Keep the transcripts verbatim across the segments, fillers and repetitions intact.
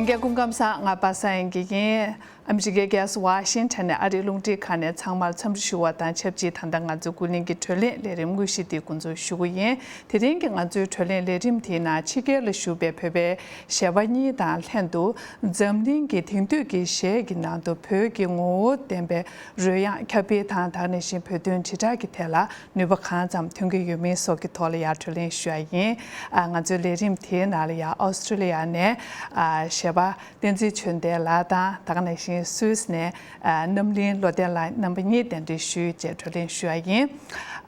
རྒྱལ་སྐུ་ཁམས་བཟང་། ང་པ་སངས་དབྱངས་དགེ་རྒན། ཨ་མི་རི་ཀའི་རྒྱལ་ས་ཝ་ཤིང་ཊོན་ནས་ཨ་རིའི་རླུང་འཕྲིན་ཁང་ནས་ཚང་མར་འཚམས་འདྲི་ཞུ་བ་དང་ཆབས་ཅིག་ད་ལྟ་ང་ཚོའི་ཀུན་གླེང་གི་བགྲོ་གླེང་ལས་རིམ་དངོས་གཞི་འདི་འགོ་འཛུགས་ཞུ་གི་ཡིན། དེ་རིང་གི་ང་ཚོའི་བགྲོ་གླེང་ལས་རིམ་དེའི་ནང་ཕྱི་རྒྱལ་ལ་བཞུགས་པའི་བོད་པའི་གཞས་པ་གཉིས་དང་ལྷན་དུ། འཛམ་གླིང་གི་དེང་དུས་ཀྱི་གཞས་ཀྱི་ནང་དུ་བོད་ཀྱི་ངོ་བོ་ལྡན་པའི་རོལ་དབྱངས་ཁྱབ་སྤེལ་དང་། ད་ག་ནང་བཞིན་བོད་དོན་དྲིལ་བསྒྲགས་ཀྱི་ཐད་ལ་ནུས་པ་གང་ཙམ་ཐོན་གྱི་ཡོད་མིན་སོགས་ཀྱི་ཐོག་ལ་ཡང་བགྲོ་གླེང་ཞུ་ཡ་ཡིན། ཨ། ང་ཚོའི་ལས་རིམ་དེའི་ནང་ལ་ཡང་ཨོ་སི་ཀྲི་ལི་ཡ་ནས། ཨ། གཞས་པ་བསྟན་འཛིན་ཆོས་ལྡན་ལགས་དང་། ད་ག་ནང་བཞིན་སུད་སི་ནས། ཨ། རྣམ་གླིང་བློ་ལྡན་ལགས། རྣམ་པ་གཉིས་གདན་འདྲེན་ཞུས་བྱས་བགྲོ་གླེང་ཞུ་ཡ་ཡིན།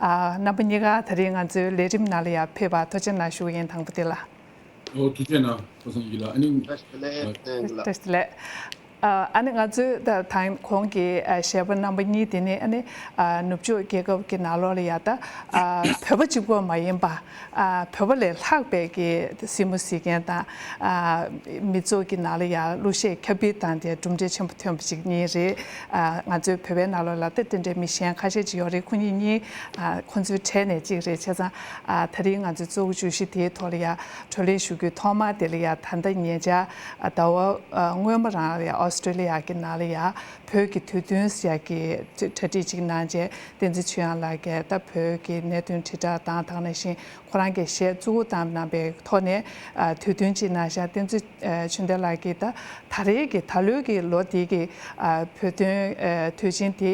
ཨ། རྣམ་པ་གཉིས་ཀ་ད་རིང་ང་ཚོའི་ལས་རིམ་ནང་ལ་ཡང་ཕེབས་པར་ཐུགས་རྗེ་གནང་ཞུ་གི་ཡིན། དང་པོ་དེ་ལ། ཨོ། ཐུགས་རྗེ་གནང་། པ་སངས་དགེ་ལགས། ཨ་ནི། བཀྲ་ཤིས་བདེ་ལེགས། བཀྲ་ཤིས་བདེ་ལེགས། ཨ། ཨ་ནི་ང་ཚོས་ད་དང་གོང་གི། ཨ། གཞས་པ་རྣམ་པ་གཉིས་དེ་ནི། ཨ་ནི། ཨ། ནུབ་ཕྱོགས་རྒྱལ་ཁབ་ཀྱི་ནང་ལོགས་ལ་ཡ་ད། ཨ། བོད་པ་གཅིག་པོ་མ་ཡིན་པ། ཨ། བོད་པ་ལས་ལྷག་པའི་གི་སྲིད་མོ་གཟིགས་མཁན་དང་། ཨ། མི་ཚོ་གི་ནང་ལ་ཡ་གླུ་གཞས་ཁྱབ་སྤེལ་བཏང་སྟེ་གྲུབ་འབྲས་ཆེན་པོ་ཐོན་པ་ཅིག་གཉིས་རེད། ཨ། ང་ཚོའི་བོད་པའི་ནང་ལོགས་ལ་ད་དེ་འདྲའི་མི་གཞན་ཁ་ཤས་ཅིག་ཡོད་རེད། ཁོ་གཉིས་གཉིས། ཨ། ཁོ་ཚོའི་གྲས་ནས་གཅིག་རེད། བྱས་ཙང་། ཨ། ད་རིང་ང་ཚོའི་གཙོ་བོ་བརྗོད་གཞི་དེའི་ཐོག་ལ་ཡ་བགྲོ་གླེང་ཞུ་རྒྱུའི་ཐོག་མ་དེ་ལ་ཡ། ད་ལྟ་ཉེ་ཆར། ཨ། ཟླ་བ། ཨ། སྔོན་མ་རང་ལ་ཡ་ཨོ་སི་ཀྲི་ལི་ཡ་གི་ནང་ལ་ཡ་བོད་ཀྱི་དུས་སྟོན་ཟེར་ཡ་གི་གྲ་སྒྲིག་ཅིག་གནང་རྗེས། བསྟན་འཛིན་ཆོས་དབྱངས་ལགས་ཀྱིས་ད་བོད་ཀྱི་གནད་དོན་དྲིལ་བསྒྲགས་དང་། ད་ག་ནང་བཞིན་ཁོ་རང་གིས་གཞས་བཙུགས་བཏང་གནང་པའི་ཐོག་ནས། ཨ། དུས་སྟོན་ཅིག་གནང་ཤག་བསྟན་འཛིན། ཨ། ཆོས་ལྡན་ལགས་ཀྱིས་ད་ད་རེས་ཀྱི། ད་ལོའི་གི་ལོ་འདི་གི། ཨ། བོད་དོན། ཨ། དུས་ཆེན་དེ་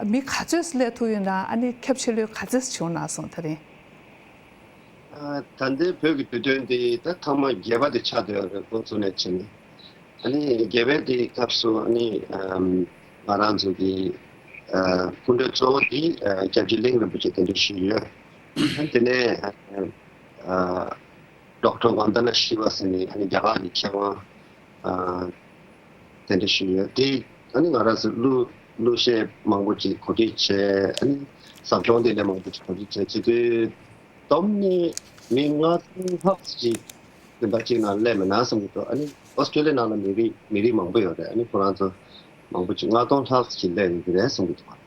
མི་ག་ཚོད་སླེབས་ཐུབ་ཡོད་ན། ཨ་ནི་ཁྱབ་ཆེ་ལོས་ག་ཚོད་བྱུང་ན་སོང་ད་རིང་། ཨ། ད་ལྟའི་བོད་ཀྱི་དུས་སྟོན་དེ་ད་ཐོག་མ་བརྒྱད་པ་དེ་ཆགས་བསྡད་ཡོད་རེད། འགོ་བཙུགས་ནས་བྱས་ནས། ཨ་ནི་བརྒྱད་པའི་དེའི་སྐབས་སུ། ཨ་ནི། ཨམ། ང་རང་ཚོ་གི། ཨ། སྐུ་མགྲོན་གཙོ་བོ་དེ། ཨ། སྐྱབས་རྗེ་གླིང་རིན་པོ་ཆེ་གདན་འདྲེན་ཞུས་ཡོད། ཨ། དེ་ནས། ཨ། ཌོག་ཊར་ཝན་དྷ་ན་ཤི་ཝ་ཟེར་ནས། ཨ་ནི་རྒྱ་གར་གྱི་མཁས་དབང་། ཨ། གདན་འདྲེན་ཞུས་ཡོད་དེ། ཨ་ནི་ང་རང་ཚོ་གླུ་གླུ་གཞས་མང་པོ་ཅིག་གོ་སྒྲིག་བྱས། ཨ་ནི་ཟབ་སྦྱོང་དེ་ལས་མང་པོ་ཅིག་གོ་སྒྲིག་བྱས། བྱེད་དུས་བསྡོམས་ནས་མི་ལྔ་སྟོང་ལྷག་ཅིག་རིམ་པ་གཅིག་ནང་སླེབས་མེད་ན་བསམ་གྱི་འདུག་ཨ་ནི་ཨོ་སི་ཀྲི་ལི་ཡ་ནང་ལ་མི་རིགས་མི་རིགས་མང་པོ་ཡོད་རེད། ཨ་ནི་ཁོ་རང་ཚོ་མང་པོ་ཅིག་ལྔ་སྟོང་ལྷག་ཅིག་སླེབས་ཡོད་ཀྱི་རེད་བསམ་གྱི་འདུག་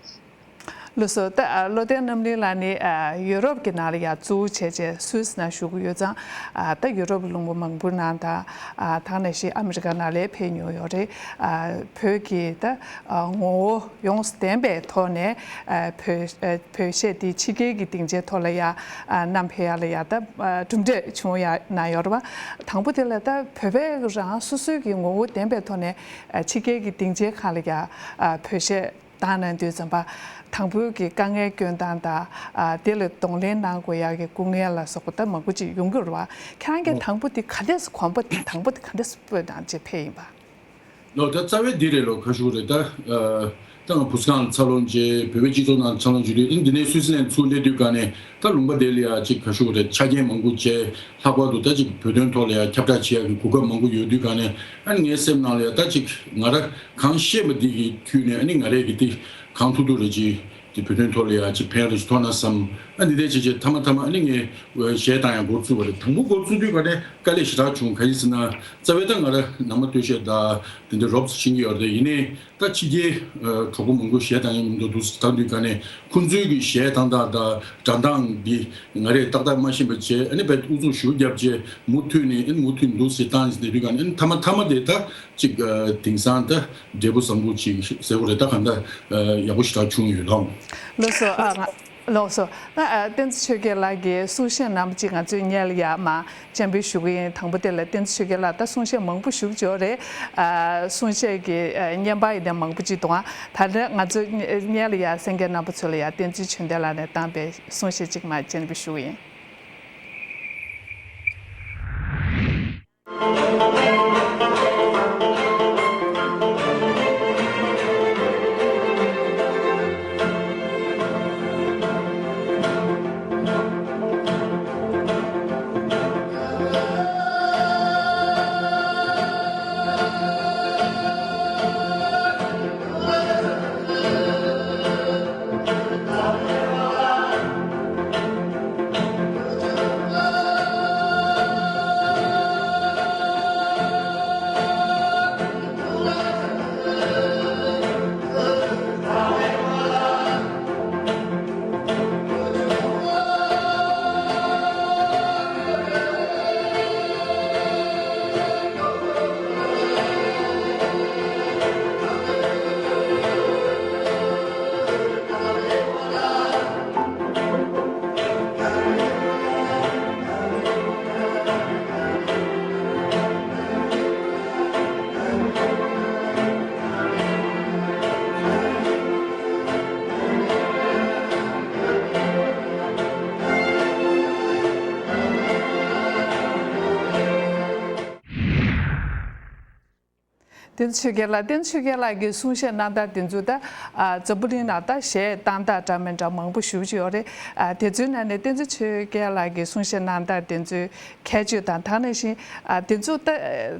ལགས་སོ། ད། ཨ། བློ་བརྟན་རྣམ་གླིང་ལགས་ནི། ཨ། ཡུ་རོབ་ཀྱི་ནང་ལ་ཡ་འཛུལ་བྱས་བྱས་སུད་སི་ནང་བཞུགས་ཀྱི་ཡོད་ཙང་། ཨ། ད་ཡུ་རོབ་ལུང་པ་མང་པོའི་ནང་དང་། ཨ། ད་ག་ནང་བཞིན་ཨ་མི་རི་ཀ་ནང་ལ་ཕེབས་མྱོང་ཡོད་རེད། ཨ། བོད་ཀྱི་ད། ཨ། ངོ་བོ་ཡོངས་སུ་ལྡན་པའི་ཐོག་ནས། ཨ། བོད། ཨ། བོད་གཞས་འདི་ཕྱི་རྒྱལ་གྱི་སྡིངས་ཆའི་ཐོག་ལ་ཡ། ཨ། བསྣམས་ཕེབས་ཡ་ལ་ཡ་ད། ཨ། གྲུབ་འབྲས་བྱུང་ཡ་གནང་ཡོད་རེད་པ། དང་པོ་དེ་ལ་ད་བོད་པས་རང་སོ་སོའི་གི་ངོ་བོ་ལྡན་པའི་ཐོག་ནས། ཨ། ཕྱི་རྒྱལ་གྱི་སྡིངས་ཆའི་ཁ་ལ་ཡ། ཨ། བོད་གཞས་བཏང་གནང་དུས་ཙམ་པ། དང་པོའི་གི་དཀའ་ངལ་སྐྱོན་སྟངས་དང་། ཨ། དེ་ལ་གདོང་ལེན་གནང་དགོས་ཡག་གི་སྐུ་ངལ་ལ་སོགས་པ་ད་མང་པོ་ཅིག་ཡོང་གི་རེད་པ། ཁྱེད་རང་གིས་དང་པོ་དེ་ག་འདྲས་གོམ་པ་དེ་དང་པོ་དེ་ག་འདྲས་སྤོས་གནང་བྱས་ཕེབས་ཡིན་པ། ལོ། ད་རྩ་བའི་འདི་རེད་ལོ། ག་ཞུ་རེད་ད། ཨ། ད་ང་བུ་སྒང་ལ་འཚར་ལོངས་བྱས། བོད་པའི་སྤྱི་ཚོགས་ནང་འཚར་ལོངས་བྱེད་དུས། ཨ་ནི་འདི་ནས་སུད་སི་ལན་ཚུར་སླེབས་དུས་ག་ནས་ད་ལུང་པ་དེ་ལ་ཡ་ཅིག་ག་ཞུ་རེད། ཆ་རྐྱེན་མང་པོ་བྱས། ལྷག་པར་དུ་ད་ཅིག་བོད་དོན་ཐོག་ལ་ཡ་ཁྱབ་བསྒྲགས་བྱེད་ཡག་གི་གོ་སྐབས་མང་པོ་ཡོད་དུས་ག་ནས། ཨ་ནི་ངའི་སེམས་ནང་ལ་ཡ་ད་ཅིག་ང་ར་གང་ཤེས་པ་འདི་གི་བརྒྱུད་ནས། ཨ་ནི་ང་རས་གི་དེ་གང་ཐུབ་ཐུབ་རེ་ཅིག་དེ་བོད་དོན་ཐོག་ལ་ཡ་ཅིག་ཕན་རེ་ཞིག་ཐོགས་ན་བསམ། ཨ་འདི་འདྲ་བྱས་བྱས་མཐའ་མ་མཐའ་མ་ཨ་ནི་ངས་གཞས་བཏང་ཡ་འགོ་བཙུགས་པ་རེད། དང་པོ་འགོ་བཙུགས་དུས་ག་ནས་དཀའ་ལས་ཞེ་དྲག་བྱུང་། ག་ཡིན་ཟེར་ན་རྩ་བའི་ད་ང་ར་ནང་མ་སྟོད་གཞས་དང་དེ་འདྲ་རོབ་ཙམ་ཤེས་ཀྱི་ཡོད་རེད། ཡིན་ནའི་ད་ཕྱི་རྒྱལ་གྲོགས་པོ་མང་པོ་གཞས་བཏང་ཡ་མཉམ་དུ་འདུག་སེ་བཏང་དུས་ག་ནས་ཁོང་ཚོའི་གི་གཞས་བཏང་སྟངས་དང་སྒྲ་གདངས་འདི་ང་རས་ཏག་ཏག་མ་ཤེས་པ་བྱས། ཨ་ནི་དཔེ་ཨུ་ཚུགས་ཞེ་པོ་བརྒྱབ་བྱས་མུ་མཐུད་ནས། ཨ་ནི་མུ་མཐུད་འདུག་སེ་བཏང་ཟེར་དུས་ག་ནས། ཨ་ནི་མཐའ་མ་མཐའ་མ་དེ་ད་ཅིག་ཨ། དེང་སང་ད་འབྲས་བུ་བཟང་པོ་ཅིག་ཟེར་དགོས་རེད། ད་གང་ལྟར་ཨ། ཡག་པོ་ཞེ་དྲག་བྱུང་ཡོད་ལགས། ལགས་སོ། ཨ། ང་། ལགས་སོ། ཨ། བསྟན་འཛིན་ཆོས་རྒྱལ་ལགས་ཀྱི་གསུང་བཤད་རྣམ་པ་ཅིག་ང་ཚོས་སྔོན་ལ་ཡ་མར་སྤྱན་འབུལ་ཞུ་གི་ཡིན། དང་པོ་དེ་ལ་བསྟན་འཛིན་ཆོས་རྒྱལ་ལགས་ད་གསུང་བཤད་མང་པོ་ཞུ་གི་ཡོད་རེད། ཨ། གསུང་བཤད་ཀྱི་ཨ། བརྙན་པར་ཡིན་ན་མང་པོ་ཅིག་འདུག་ཨ། ད་ལྟ་ང་ཚོ་སྔོན་ལ་ཡ་གསན་མཁན་རྣམ་པ་ཚོ་ལ་ཡ་བསྟན་འཛིན་ཆོས་ལྡན་ལགས་ནས་བཏང་པའི་གསུང་བཤད་ཅིག་མར་སྤྱན་འབུལ་ཞུ་གི་ཡིན། བསྟན་འཛིན་ཆོས་རྒྱལ་ལགས། བསྟན་འཛིན་ཆོས་རྒྱལ་ལགས་ཀྱི་གསུང་བཤད་གནང་སྟངས་དེ་ཚོ་ད་ཨ་འཛམ་བུ་གླིང་ནང་ད་གཞས་བཏང་སྟངས་འདྲ་མི་འདྲ་མང་པོ་ཞེ་པོ་ཅིག་ཡོད་རེད། ཨ་དེ་ཚོའི་ནང་ནས་བསྟན་འཛིན་ཆོས་རྒྱལ་ལགས་ཀྱི་གསུང་བཤད་གནང་སྟངས་དེ་ཚོའི་ཁྱད་ཆོས་དང་། དེ་ནང་བཞིན་ཨ་དེ་ཚོ་ད་ད་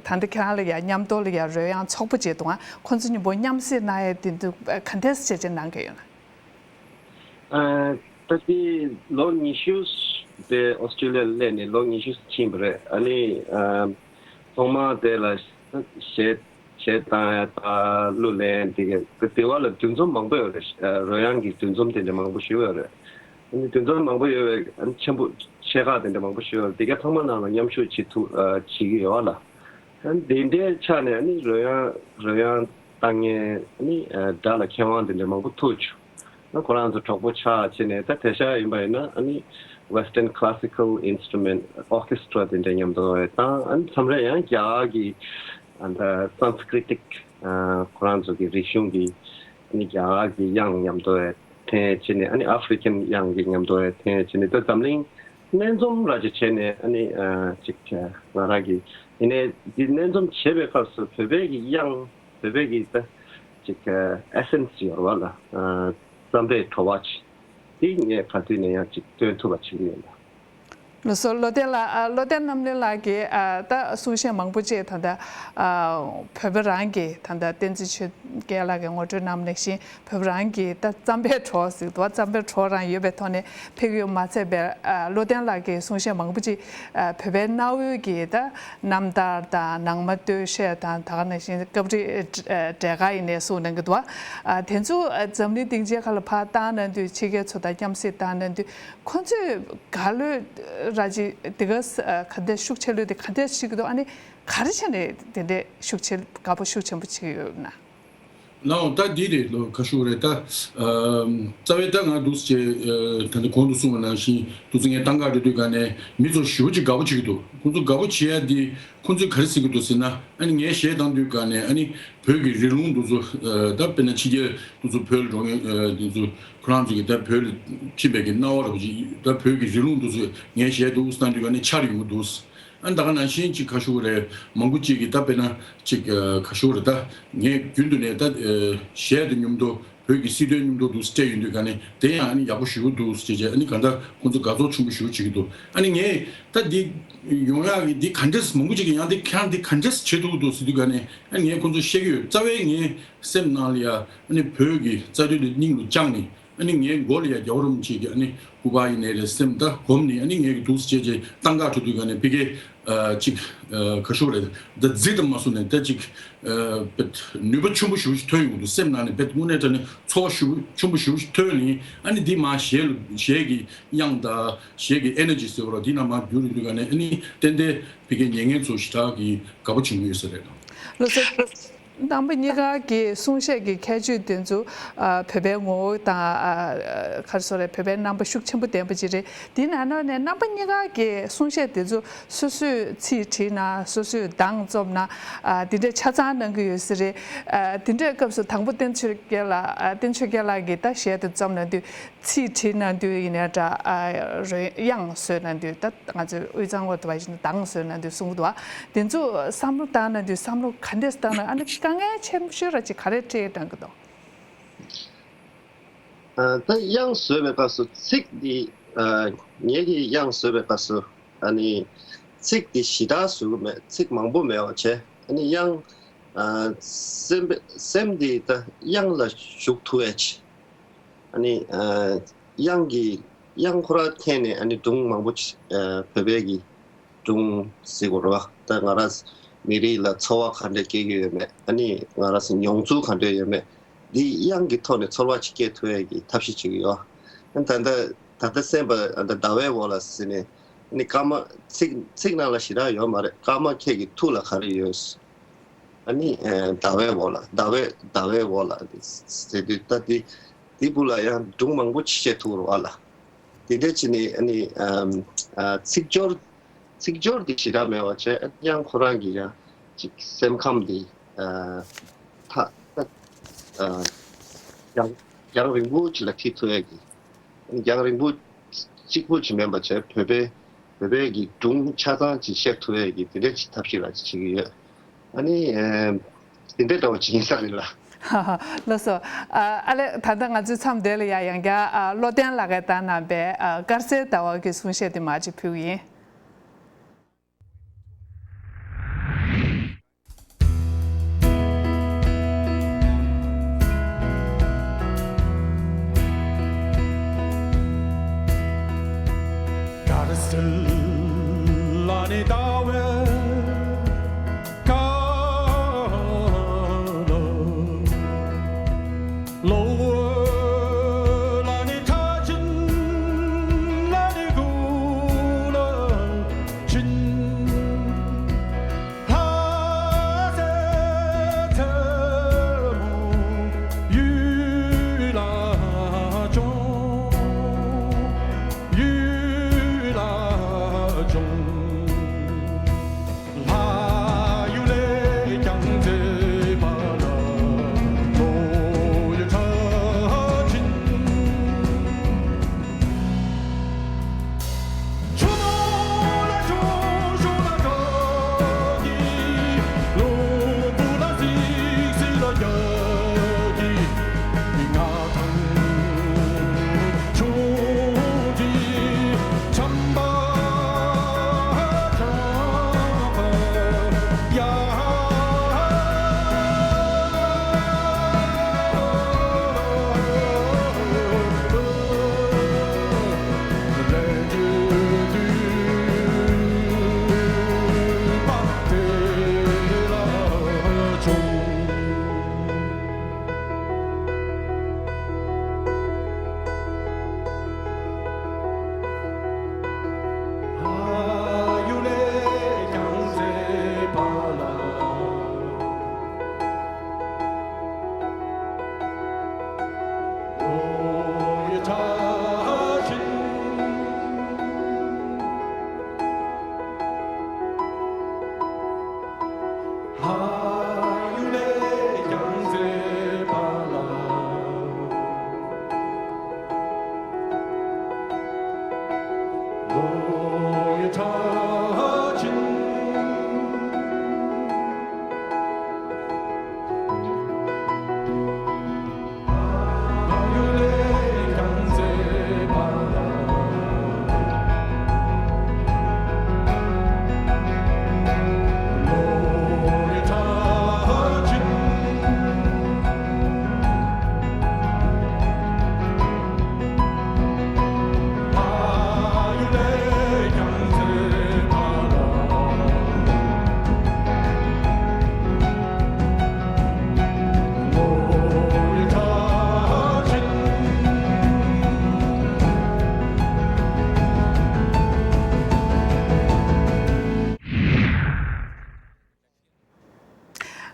ལྟ་ཁྱེད་རང་ལ་ཡ་མཉམ་དུ་ལ་ཡ་རོལ་དབྱངས་ཚོགས་པ་ཅིག་འདུག་ཨ། ཁོང་ཚོ་མཉམ་པོ་མཉམ་བསྲེས་གནང་ཡས་དེ་ཚོ་ག་འདྲས་བྱས་བྱས་གནང་གི་ཡོད་ན། ཨ་ད་ལྟའི་ལོ་ཉི་ཤུ་དེ་ཨོ་སི་ཀྲི་ལི་ཡ་ལ་སླེབས་ནས་ལོ་ཉི་ཤུ་ཕྱིན་པ་རེད། ཨ་ནི་ཨ་ཐོག་མ་དེ་ལ་གཞས་གཞས་བཏང་ཡ་དང་གླུ་ལེན་དེ་ག་དེ་བ་ལ་འདུ་འཛོམས་མང་པོ་ཡོད་རེད། ཨ་རོལ་དབྱངས་ཀྱི་འདུ་འཛོམས་དེ་འདྲ་མང་པོ་ཞིག་ཡོད་རེད། ཨ་ནི་འདུ་འཛོམས་མང་པོ་ཡོད་པའི་ཨ་ནི་ཆེན་པོ་ཆེ་ཁག་དེ་འདྲ་མང་པོ་ཞིག་ཡོད་རེད། དེ་ག་ཚང་མ་ནང་ལ་མཉམ་ཞུགས་བྱེད་ཐུབ་ཨ་བྱེད་ཀྱི་ཡོད་ལ། ཨ་ནི་དེ་འདྲའི་ཆ་ནས་ཨ་ནི་རོལ་དབྱངས་རོལ་དབྱངས་བཏང་མཁན་ཨ་ནི་ཨ་སྒྲ་ལ་མཁས་དབང་དེ་འདྲ་མང་པོ་ཐུག་བྱུང་། ཨ་ཁོ་རང་ཚོ་གྲོགས་པོ་ཆགས་བྱས་ནས། ད་དེང་སང་ཡིན་པ་ཡིན་ན་ཨ་ནི་Western Classical Instrument Orchestra དེ་འདྲ་མཉམ་དུ་བཏང་། ཨ་ནི་མཚམས་རེ་ཡང་རྒྱ་གར་གྱི་ཨ་ད་Sanskritic ཨ་ཁོ་རང་ཚོ་གི་རིག་གཞུང་གི་ཨ་ནི་རྒྱ་གར་གྱི་དབྱངས་མཉམ་དུ་འཐེན་བྱས་ནས། ཨ་ནི་African དབྱངས་ཀྱི་མཉམ་དུ་འཐེན་བྱས་ནས། ད་འཛམ་གླིང་སྣ་འཛོམས་ར་ཅིག་བྱས་ནས། ཨ་ནི་ཨ་ཅིག་ང་རང་གི་ཡིན་ནའི་འདི་སྣ་འཛོམས་བྱེད་པའི་སྐབས་སུ་བོད་པའི་གི་དབྱངས་བོད་པའི་གི་ད་ཅིག་ཨ་essence ཡོད་རེད་བ་ལ། ཨ་རྩམ་པའི་བྲོ་བ་ཅིག་འདི་ངས་ག་དུས་ནས་ཡང་ཅིག་སྟོན་ཐུབ་པ་བྱེད་ཀྱི་ཡོད་ལ། ལགས་སོ། བློ་བརྟན་ལགས། ཨ་བློ་བརྟན་རྣམ་གླིང་ལགས་ཀྱིས་ཨ་ད་གསུང་བཤད་མང་པོ་ཅིག་ད་ལྟ་ཨ་བོད་པ་རང་གིས་ད་ལྟ་བསྟན་འཛིན་ཆོས་རྒྱལ་ལགས་ཀྱིས་ངོ་སྤྲོད་གནང་བ་ནང་བཞིན། བོད་པ་རང་གིས་ད་རྩམ་པའི་བྲོ་ཟེར་གྱི་འདུག་རྩམ་པའི་བྲོ་རང་ཡོད་པའི་ཐོག་ནས་ཕེབས་ཀྱི་ཡོད་མ་ཚད་པའི། ཨ་བློ་བརྟན་ལགས་ཀྱིས་གསུང་བཤད་མང་པོ་ཅིག་ཨ་བོད་པའི་གནའ་བོའི་གི་ད་རྣམ་ཐར་དང་ནང་མ་སྟོད་གཞས་དང་། ད་ག་ནང་བཞིན་སྐབས་རེ་འབྲས་དཀར་ཡིན་ནའི་གསུང་གནང་གི་འདུག་ཨ་དེ་ཚོ་ཨ་འཛམ་གླིང་སྡིངས་ཆའི་ཁ་ལ་ཕར་བཏང་གནང་དུས། ཕྱི་རྒྱལ་ཚོ་དང་མཉམ་བསྲེས་བཏང་གནང་དུས། ཁོང་ཚོས་ག་ལོས་ར་ཅིག་དེ་ག་ས་ག་འདྲ་ཤུགས་ཆེ་ལོས་དེ་ག་འདྲ་ཤིག་འདུག་ཨ་ནི་ག་རེ་བྱས་ནས་དེ་འདྲའི་ཤུགས་ཆེ་དགའ་པོ་ཤུགས་ཆེན་པོ་བྱེད་ཀྱི་ཡོད་ན། ལའོ། ད་འདི་རེད་ལོ། ཁ་ཤུག་རེད་ད། ཨ་རྩ་བའི་ད་ང་འདུག་སེ་ཨ་ད་ནི་གོང་དུ་གསུངས་པ་ནང་བཞིན་འདུག་སེ་ངས་ཏང་ག་རེ་དུས་ག་ནས་མི་ཚོ་ཞེ་པོ་ཅིག་དགའ་པོ་བྱེད་ཀྱི་འདུག་ཁོང་ཚོ་དགའ་པོ་བྱེད་ཡ་འདི་ཁོང་ཚོས་ག་རེ་ཟེར་གྱི་འདུག་ཟེར་ན། ཨ་ནི་ངས་གཞས་བཏང་དུས་ག་ནས་ཨ་ནི་བོད་ཀྱི་རི་ལུང་འདུག་ཚོ་ཨ་ད་དཔེར་ན་ཕྱི་རྒྱལ་འདུག་ཚོ་བོད་ལ་འགྲོ་མཁན་ཨ་འདུག་ཚོ་ཁོ་རང་ཚོ་གི་ད་བོད་ལ་ཕྱིན་པའི་གི་སྣང་བ་ར་བ་ཅིག་ད་བོད་ཀྱི་རི་ལུང་འདུག་ཚོ་ངས་གཞས་འདུག་སེ་བཏང་དུས་ག་ནས་འཆར་ཡོང་གི་འདུག་ཨ་ད་ག་ནང་བཞིན་ཅིག་ཁ་ཤུག་རེད། མང་པོ་ཅིག་གིས་ད་དཔེར་ན་ཅིག་ཁ་ཤུག་རེད། ད་ངས་རྒྱུན་དུ་ནས་ད་གཞས་དེ་མཉམ་དུ་བོད་ཀྱི་སྲིད་དོན་མཉམ་དུ་འདུག་སྤྲད་ཡོང་དུས་ག་ནས་དེ་ཡང་ཨ་ནི་ཡག་པོ་ཞེ་པོ་འདུག་ཟེར་བྱས། ཨ་ནི་གང་ལྟར་ཁོང་ཚོ་དགའ་ཚོར་ཆེན་པོ་ཞེ་པོ་བྱེད་ཀྱི་འདུག་ཨ་ནི་ངས་ད་འདི་ཡོང་ཡག་གི་འདི་ག་འདྲས། མང་པོ་ཅིག་གིས་ཡང་འདི་ཁྱེད་རང་འདི་ག་འདྲས་བྱེད་ཐུབ་ཀྱི་འདུག་ཟེར་དུས་ག་ནས་ཨ་ནི་ངས་ཁོང་ཚོ་བཤད་ཀྱི་ཡོད། རྩ་བའི་ངའི་སེམས་ནང་ལ་ཡ་ཨ་ནི་བོད་ཀྱི་རྩ་དོན་དེ་སྙིང་དུ་བཅངས་ནས། ཨ་ནི་ངའི་མགོ་ལ་ཡ་རྒྱལ་བ་རིན་པོ་ཆེ་གི་ཨ་ནི་སྐུ་པར་ཡིན་ནའི་རེད། སེམས་ད་སྒོམ་ནས་ཨ་ནི་ངས་གི་འདུག་སེ་བྱས་བྱས་ཏང་ག་འགྲོ་དུས་ག་ནས་ཕ་གི་ཨ་ཅིག་ཨ་ཁ་ཤོ་རེད། ད་རྫི་དང་མ་སོང་ནས་ད་ཅིག་ཨ་བེད་ནུས་པ་ཆེན་པོ་ཞེ་པོ་ཞིག་ཐོན་ཡོང་གི་འདུག་སེམས་ནང་ནས་བེད་དངོས་གནས་དྲང་གནས་ཚོར་བ་ཞེ་པོ་ཆེན་པོ་ཞེ་པོ་ཞིག་ཐོན་ནས། ཨ་ནི་འདི་མ་གཞས་ལ་གཞས་ཀྱི་དབྱངས་དང་གཞས་ཀྱི་ཨེ་ནར་ཇི་ཟེར་བ་ར་འདི་ནང་མ་བསྒྱུར་ཡོང་དུས་ག་ནས་ཨ་ནི་ཏན་ཏན་ཕ་གི་ཉན་མཁན་ཚོ་ཞེ་དྲག་གི་དགའ་པོ་བྱུང་གི་ཡོད་ས་རེད། ལགས་སོ། རྣམ་པ་གཉིས་ཀ་གི་གསུང་བཤད་ཀྱི་ཁྱད་ཆོས་དེ་ཚོ་ཨ་བོད་པའི་ངོ་བོ་དང་ཨ་ག་རེ་ཟེར་རེད། བོད་པའི་རྣམ་པ་ཤུགས་ཆེན་པོ་ལྡན་པ་ཅིག་རེད། དེའི་ནང་ནས་རྣམ་པ་གཉིས་ཀ་གི་གསུང་བཤད་དེ་ཚོ་སོ་སོས་ཚིག་བྲིས་ན། སོ་སོས་གདངས་རྩོམ་ན། ཨ་དེ་འདྲའི་ཆ་ཚང་གནང་གི་ཡོད་ས་རེད། ཨ་དེ་འདྲའི་སྐབས་སུ་དང་པོ་བསྟན་ཆོས་རྒྱལ་ལགས། ཨ་བསྟན་ཆོས་རྒྱལ་ལགས་ཀྱིས་ད་གཞས་དེ་རྩོམ་གནང་དུས། ཚིག་བྲིས་གནང་དུས་ཡིན་ནའི་འདྲ། ཨ་རོལ་དབྱངས་བཟོས་གནང་དུས། ད་ང་ཚོས་དབུས་གཙང་བ་དུ་བ་ཞིག་གདངས་བཟོས་གནང་དུས་གསུང་གི་འདུག་བ། དེ་ཚོ་བསམ་བློ་བཏང་གནང་དུས་བསམ་བློ་ག་འདྲས་བཏང་ན། ཨ་ནི་དཀའ་ངལ་ཆེན་པོ་ཤོས་ར་ཅིག་ག་རེ་འཕྲད་གནང་གི་འདུག་ཨ་ད་དབྱངས་བཟོས་པའི་སྐབས་སུ་ཚིག་འདི་ཨ་ངེད་ཀྱིས་དབྱངས་བཟོས་པའི་སྐབས་སུ་ཨ་ནི་ཚིག་འདི་ཞེ་དྲག་བཟོ་གི་མེད། ཚིག་མང་པོ་མེད་པ་བྱས། ཨ་ནི་དབྱངས་ཨ་སེམས་སེམས་འདི་ད་དབྱངས་ལ་ཞུགས་ཐུབ་ཡ་ཆེ། ཨ་ནི་ཨ་དབྱངས་ཀྱི་དབྱངས་ཁོ་རང་འཐེན་ནས་ཨ་ནི་སྒྲུང་མང་པོ་ཅིག་ཨ་བོད་པའི་གི་སྒྲུང་ཟེར་དགོས་རེད་བ། ད་ང་རང་མི་རིགས་ལ་ཚོར་བ་ག་འདྲ་སྐྱེ་གི་ཡོད་མེད། ཨ་ནི་ང་རང་མྱོང་ཚོར་ག་འདྲ་ཡོད་མེད། འདི་དབྱངས་ཀྱི་ཐོག་ནས་ཚོར་བ་ཅིག་སྐྱེ་ཐུབ་ཡ་གི་ཐབས་ཤེས་བྱེད་ཀྱི་ཡོད། ཨ་ནི་ད་ལྟ་ད་ལྟ་གསན་པ་ཨ་ད་ཟླ་བའི་འོག་ལ་ཟེར་ནས། ཨ་ནི་སྐར་མ་ཚིག་ཚིག་ནང་ལ་ཞེ་དྲག་ཡོད་མ་རེད། སྐར་མ་ཁྱེད་ཀྱི་ཐུགས་ལ་ག་རེ་ཡོད། ཨ་ནི་ཨ་ཟླ་བའི་འོག་ལ། ཟླ་བའི་ཟླ་བའི་འོག་ལ་ཟེར་དུས་ད་དེ་དེ་བུ་ལ་ཡང་སྒྲུང་མང་པོ་ཅིག་བཤད་ཐུབ་རེད་བ་ལ། དེ་འདྲ་བྱས་ནས་ཨ་ནི་ཨ་ཨ་ཚིག་སྦྱོར་ཚིག་སྦྱོར་དེ་ཞེ་དྲག་མེད་པ་བྱས། ཨ་ནི་དབྱངས་ཁོ་རང་གི་ཡང་ཅིག་སེམས་ཁམས་དེ་ཨ་ཐ་ཐ་ཨ་རྒྱང་རྒྱང་རིང་པོ་ཅིག་ལ་ཁྲིད་ཐུབ་ཡ་གི། རྒྱང་རིང་པོ་གཅིག་པོ་ཅིག་མིན་པ་བྱས། བོད་པའི་བོད་པའི་གི་སྒྲུང་ཆ་ཚང་ཅིག་བཤད་ཐུབ་ཡ་གི་དེ་འདྲ་ཅིག་ཐབས་ཤེས་ར་ཅིག་བྱེད་ཀྱི་ཡོད། ཨ་ནི་ཨེམ་ དེ་འདྲའི་འདྲ་བོ་ཅིག་ཡིན་ས་རེད་ལ། ལགས་སོ། ཨ་ཨ་ལེ། ད་ལྟ་ང་ཚོའི་མཚམས་དེ་ལ་ཡ་ཡང་བསྐྱར་ཨ་བློ་བརྟན་ལགས་ཀྱིས་བཏང་གནང་པའི་ཨ་དཀར་གསལ་ཟླ་བ་གི་གསུང་བཤད་དེ་མར་ཅིག་ཕུལ་གྱི་ཡིན།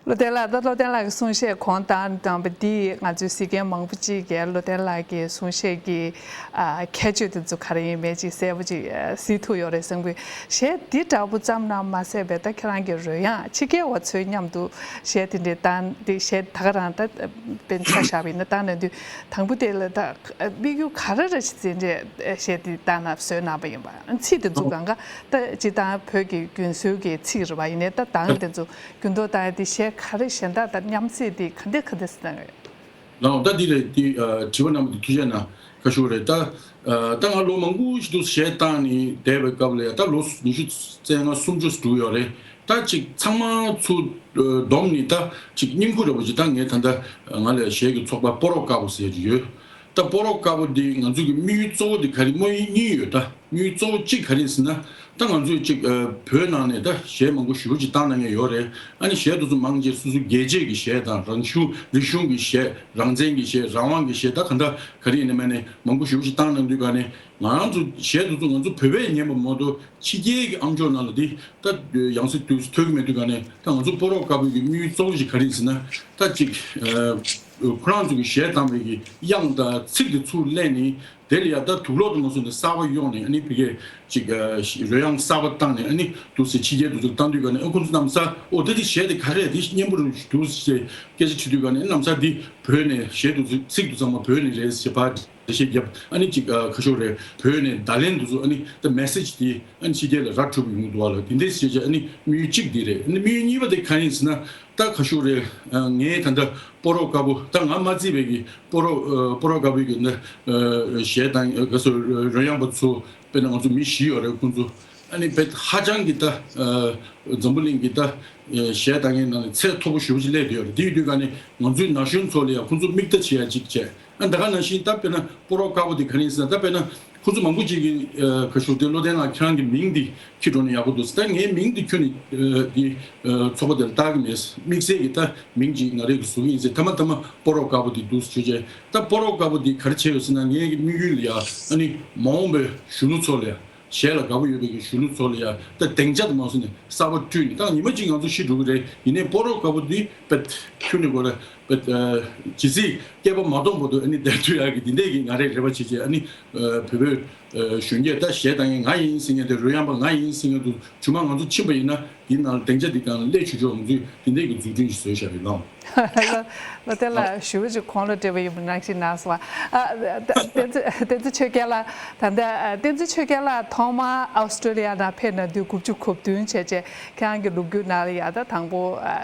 བློ་བརྟན་ལགས། ད་བློ་བརྟན་ལགས་ཀྱི་གསུང་བཤད་གོང་དང་དང་པ་འདི་ང་ཚོའི་གཟིགས་མཁན་མང་པོ་ཅིག་གིས་བློ་བརྟན་ལགས་ཀྱི་གསུང་བཤད་ཀྱི་ཨ་ཁྱད་ཆོས་དེ་ཚོ་ག་རེ་ཡིན་མིན་ཅིག་གསལ་པོ་ཅིག་ཨ་གཟིགས་ཐུབ་ཡོད་རེད་བསམ་གི། གཞས་འདི་འདྲ་པོ་ཙམ་ན་མ་ཟད་པའི་ད་ཁྱེད་རང་གི་རོལ་དབྱངས་ཕྱི་རྒྱལ་བ་ཚོའི་མཉམ་དུ་གཞས་དེ་འདྲའི་བཏང་འདི་གཞས་ད་ག་རང་ད་དཔེར་ཆ་བཞག་པ་ཡིན་ན་བཏང་ན་འདུག་དང་པོ་དེ་ལ་ད་དམིགས་ཡུལ་ག་རེ་རེ་ཞིག་འཛིན་རེད། གཞས་འདི་བཏང་ན་བཟོས་གནང་པ་ཡིན་པ། ཚིག་དེ་ཚོ་གང་ག་ད་སྤྱིར་བཏང་བོད་ཀྱི་རྒྱུན་སྲོལ་གྱི་ཚིག་རེད་པ། ཡིན་ནའི་ད་གདངས་དེ་ཚོ་འགྱུར་ལྡོག་བཏང་ཡ་དེ་གཞས་ག་རེ་གཞན་དག་དང་མཉམ་བསྲེས་དེ་ག་འདྲས་ག་འདྲས་སེ་གནང་ཡོད། ལགས་འོང་། ད་འདི་རེད། འདི་ཨ་དྲི་བ་གནང་བ་འདི་ཐུགས་རྗེ་གནང་། ཁ་ཤོར་རེད། ད་ཨ་ད་ང་ལོ་མང་པོ་ཞིག་ཏུ་གཞས་བཏང་ནས་བསྡད་པའི་སྐབས་ལ་ཡ་ད་ལོ་ཉི་ཤུ་རྩ་ལྔ་སུམ་ཅུ་འགྲོ་ཡོད་རེད། ད་ཅིག་ཚང་མ་ཚུར་ཨ་བསྡོམས་ནས་ད་ཅིག་བརྙན་ཐུང་འདྲ་པོ་ཅིག་ད་ངས་ད་ལྟ་ང་ལ་གཞས་ཀྱི་ཚོགས་པ་སྤོ་རོག་དཀར་པོ་ཟེར་གྱི་ཡོད། ད་སྤོ་རོག་དཀར་པོ་འདི་ང་ཚོ་གི་དམིགས་ཡུལ་གཙོ་བོ་འདི་ག་རེ། དམིགས་ཡུལ་གཉིས་ཡོད། ད་དམིགས་ཡུལ་གཙོ་བོ་གཅིག་ག་རེ་ཟེར་ན། ད་ང་ཚོས་ཅིག་ཨ་བོད་ནང་ནས་ད་གཞས་མང་པོ་ཞེ་པོ་ཅིག་བཏང་གནང་མཁན་ཡོད་རེད། ཨ་ནི་གཞས་དེ་ཚོ་མང་ཆེ་སོ་སོ་རྒྱལ་གཅེས་ཀྱི་གཞས་དང་། རང་གཞུང་། རིག་གཞུང་གི་གཞས། རང་བཙན་གྱི་གཞས། རང་དབང་གི་གཞས། ད་ག་འདྲ་ག་རེ་ཡིན་ན་མིན་ནས་མང་པོ་ཞེ་པོ་ཅིག་བཏང་གནང་དུས་ག་ནས་ང་རང་ཚོ་གཞས་དེ་ཚོ་ང་ཚོ་བོད་པས་ཉན་པ་མ་གཏོགས་ཕྱི་རྒྱལ་གྱི་ཨམ་ཅོག་ནང་ལ་དེ་ད་ཡང་སེ་དུས་སུ་ཐོས་ཀྱི་མེད་དུས་ག་ནས། ད་ང་ཚོ་སྤོ་རོག་དཀར་པོའི་གི་དམིགས་ཡུལ་གཙོ་བོ་ཞིག་ག་རེ་ཡིན་ཟེར་ན། ད་ཅིག་ཨ་ཁོ་རང་ཚོ་གི་གཞས་བཏང་བའི་གི་དབྱངས་དང་ཚིག་དེ་ཚུར་ལེན་ནས། དེ་ལ་ཡ་ད་དུག་སློག་དུ་མ་སོང་ནས་གསར་པ་གཡོགས་ནས། ཨ་ནི་ཕ་གིར་ཅིག་ཨ་རོལ་དབྱངས་གསར་པ་བཏང་ནས། ཨ་ནི་འདུག་སེ་ཕྱི་རྒྱལ་དུ་ཚུར་བཏང་དུས་ག་ནས། ཨ་ཁོ་ཚོ་གནམ་ས་འོ་ད་འདི་གཞས་དེ་ག་རེ་རེད། འདི་སྙན་པོ་རེད་འདུག་ཟེར་སྐད་ཆ་དྲིས་དུས་ག་ནས། གནམ་ས་འདི་བོད་ནས། གཞས་དེ་ཚོ་ཚིག་དེ་ཚང་མ་བོད་ནས་རེད་ཟེར་བ། ཞིག་བརྒྱབ། ཨ་ནི་ཅིག་ཨ་ཁ་ཤོར་རེད། བོད་ནས་བརྡ་ལན་འདི་ཚོ་ཨ་ནི་ད་མེ་སེ་ཇི་དེ་ཨ་ནི་ཕྱི་རྒྱལ་ལ་རག་ཐུབ་ཡོང་གི་འདུག་བ་ལ། དེ་འདྲས་བྱས་བྱས་ཨ་ནི་དམིགས་ཡུལ་གཅིག་འདི་རེད། ཨ་ནི་དམིགས་ཡུལ་གཉིས་པ་དེ་ག་རེ་ཡིན་ཟེར་ན། ད་ཁ་ཤོར་རེད། ཨ་ངས་ད་ལྟ་སྤོ་རོག་དཀར་པོ། ད་ང་མ་བརྩིས་པའི་གི་སྤོ་རོག་ཨ་སྤོ་རོག་དཀར་པོའི་གི་ནི་ཨ་གཞས་དང་ཨ་ག་སོ་རོལ་དབྱངས་པ་ཚོ། དཔེར་ན་ང་ཚོ་མི་བཞི་ཡོད་རེད། ཁོང་ཚོ་ཨ་ནི་དཔེ་ཧ་ཅང་གི་ད་ཨ་འཛམ་བུ་གླིང་གི་ད་ཨ་གཞས་བཏང་མཁན་ནང་ནས་ཚད་མཐོ་པོ་ཞེ་པོ་ཅིག་སླེབས་བསྡད་ཡོད་རེད། དེ་ཡོད་དུས་ག་ནས་ང་ཚོའི་ན་གཞོན་ཚོ་ལ་ཡང་ཁོང་ཚོ་མིག་ལྟ་བྱེད་ཡ་ཅིག་བྱས། ཨ་ད་ག་ནང་བཞིན་ད་དཔེར་ན་སྤོ་རོག་དཀར་པོ་དེ་ག་རེ་ཡིན་ཟེར་ན། ད་དཔེར་ན་ཁོང་ཚོ་མང་པོ་ཅིག་གིས་ཨ་ཁ་ཤོར་དེ། བློ་ལྡན་ལགས་ཁྱེད་རང་གི་མིང་འདི་ཁྱེར་འགྲོ་ན་ཡག་པོ་འདུག། ད་ངའི་མིང་འདི་ཁྱོན་ནས་ཨ་འདི་ཨ་ཚོགས་པ་དེར་བཏགས་ཀྱི་མེད། དམིགས་བསལ་གྱི་ད་མིང་ཅིག་ང་རང་གིས་བཟོ་གི་ཡིན་ཟེར། ཐ་མ་ཐ་མ་སྤོ་རོག་དཀར་པོ་འདི་འདུག་ཟེར་བྱས། ད་སྤོ་རོག་དཀར་པོ་འདི་ག་རེ་བྱས་ཡོད་ཟེར་ན། ངའི་དམིགས་ཡུལ་ལ་ཡ་ཨ་ནི་མ་འོངས་པའི་གཞོན་ནུ་ཚོ་ལ་ཡ། གཞས་ལ་དགའ་པོ་ཡོད་པའི་གི་གཞོན་ནུ་ཚོ་ལ་ཡ་ད་སྡིངས་ཆ་དུ་མ་སོང་ནས་གསར་པ་བསྐྲུན་ནས། ད་ཉི་མ་གཅིག་ང་ཚོ་ཤི་འགྲོ་གི་རེད། ཡིན་ནའི་སྤོ་རོག་དཀར་པོ་འདི་པད་ཁྱོན་ནས་གོ་ལ་པད་ཨ་ཇི་སྲིད་སྐྱེས་པ་མ་སྟོངས་བར་དུ་ཨ་ནི་བསྡད་ཐུབ་ཡག་གི་འདི་འདྲས་ཀྱི་ང་རས་རེ་བ་བྱེད་བྱས། ཨ་ནི་ཨ་བོད་པའི་ཨ་གཞོན་སྐྱེས་ད་གཞས་བཏང་མཁན་ང་ཡིན་ཟེར་མཁན་དེ། རོལ་དབྱངས་པ་ང་ཡིན་ཟེར་མཁན་དུ་ཇོ་མོ་ང་ཚོ་ཕྱིན་པ་ཡིན་ན། འདི་ནང་ལ་སྡིངས་ཆ་འདི་སྒང་ལ་སླེབས་ཆོག་ཆོག་ང་ཚོས་འདི་འདྲས་ཀྱི་འཛུགས་སྐྲུན་ཞིག་བཟོས་བཞག་པའི་ལམ། ལོ་བསྟན་ལགས་ཞུ་བ་ཅིག་གོང་ལ་འདྲི་བ་ཡིན་པ་ནང་བཞིན་གནང་སོང་བ། ཨ་ད་བསྟན་འཛིན་བསྟན་འཛིན་ཆོས་རྒྱལ་ལགས། ད་ལྟ་ཨ་བསྟན་འཛིན་ཆོས་རྒྱལ་ལགས་ཐོག་མར་ཨོ་སི་ཀྲོ་ལི་ཡ་ནང་ཕེབས་གནང་དུས་དགུ་བཅུ་གོ་བདུན་བྱས་བྱས། ཁྱེད་རང་གི་ལོ་རྒྱུས་ནང་ལ་ཡ་ད་དང་པོ་ཨ་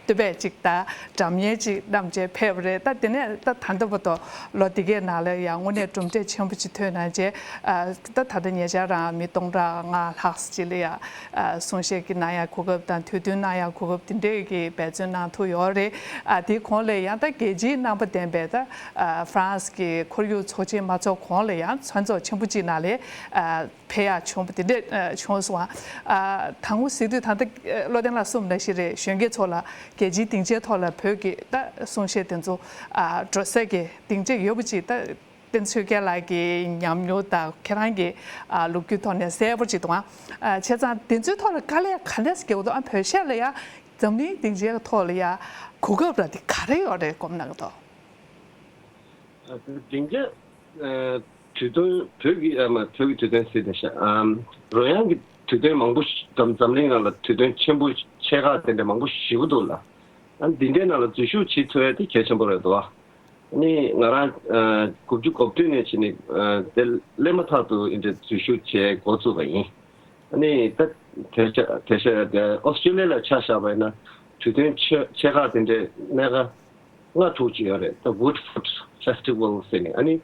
སྟོད་པ་ཅིག་དང་སྒྲ་སྙན་ཅིག་བསྣམས་བྱས་ཕེབས་པ་རེད། ད་དེ་ནས་ད་ད་ལྟ་བར་དུ་ལོ་འདི་གའི་ནང་ལ་ཡང་དངོས་གནས་གྲུབ་འབྲས་ཆེན་པོ་ཅིག་ཐོན་གནང་བྱས། ཨ་ད་ད་ལྟ་ཉེ་ཆར་རང་མི་སྟོང་ཕྲག་ལྔ་ལྷག་ཅིག་ལ་ཡང་ཨ་གསུང་བཤད་ཀྱི་གནང་ཡ་གོ་སྐབས་དང་དུས་སྟོན་གནང་ཡ་གོ་སྐབས་དེ་འདྲས་ཀྱི་འབད་བརྩོན་གནང་ཐུབ་ཡོད་རེད། ཨ་དེའི་གོང་ལ་ཡང་ད་རྒྱལ་སྤྱིའི་རྣམ་པ་ལྡན་པའི་ད་ཨ་ཧྥ་རན་སི་གི་ཁོར་ཡུག་ཚོགས་ཆེན་མ་ཚོགས་གོང་ལ་ཡང་མཚན་ཚོགས་ཆེན་པོ་ཅིག་ནང་ལ་ཨ་ཕེབས་ཡག་བྱུང་བ་དེ་འདྲས་བྱུང་སོང་ང་། ཨ་དང་པོ་གཟིགས་དུས་ད་ལྟ་བློ་བསྟན་ལགས་གསུངས་ནང་བཞིན་རེད། གཞོན་སྐྱེས་ཚོ་ལ་རྒྱལ་སྤྱིའི་སྡིངས་ཆའི་ཐོག་ལ་བོད་ཀྱི་ད་གསུང་བཤད་དེ་ཚོ་ཨ་འགྲོ་ས་གི་སྡིངས་ཆ་ཡོད་པ་ཅིག་ད་བསྟན་ཆོས་རྒྱལ་ལགས་ཀྱི་ཉམས་མྱོང་དང་ཁྱེད་རང་གི་ཨ་ལོ་རྒྱུས་ཐོག་ནས་གསལ་པོ་ཅིག་འདུག་ཨ། བྱས་ཙང་དེ་ཚོའི་ཐོག་ལ་དཀའ་ལས་ག་འདྲས་བརྒྱབ་འདུག་ཨ། བོད་གཞས་ལ་ཡ་འཛམ་གླིང་སྡིངས་ཆའི་ཐོག་ལ་ཡ་གོ་སྐབས་ལ་དེ་ག་རེ་ཡོད་རེད་སྒོམ་གནང་གི་འདུག། ཨ་སྡིངས་ཆ་ཨ་དུས་སྟོན། བོད་ཀྱི་ཨ་མ་བོད་ཀྱི་དུས་སྟོན་ཟེར་ནས་ཤག་ཨམ་རོལ་དབྱངས་ཀྱི་དུས་སྟོན་མང་པོ་ཞིག་འཛམ་འཛམ་གླིང་ནང་ལ་དུས་སྟོན་ཆེན་པོ་ཆེ་ཁག་དེ་འདྲ་མང་པོ་ཞེ་པོ་འདུག་ལ། ཨ་འདི་འདྲའི་ནང་ལ་འཛུལ་ཞུགས་བྱེད་ཐུབ་ཡ་དེ་གལ་ཆེན་པོ་རེད་འདུག་ཨ། ནི་ང་རང་ཨ་དགུ་བཅུ་གོ་བདུན་ནས་བྱས་ནས་ཨ་དེ་སླེབས་མ་ཐག་ཏུ་འདི་འདྲ་འཛུལ་ཞུགས་བྱས་འགོ་བཙུགས་པ་ཡིན། ཨ་ནི་ད་དེ་ཆ་དེ་ཆ་ཨོ་སི་ཀྲོ་ལི་ཡ་ལ་ཆ་བཞག་པ་ཡིན་ན། དུས་སྟོན་ཆེ་ཆེ་ཁག་དེ་འདྲའི་གནས་ག་ལྔ་དྲུག་ཅིག་ཡོད་རེད། The Woodford Festival ཟེར་ནས། ཨ་ནི་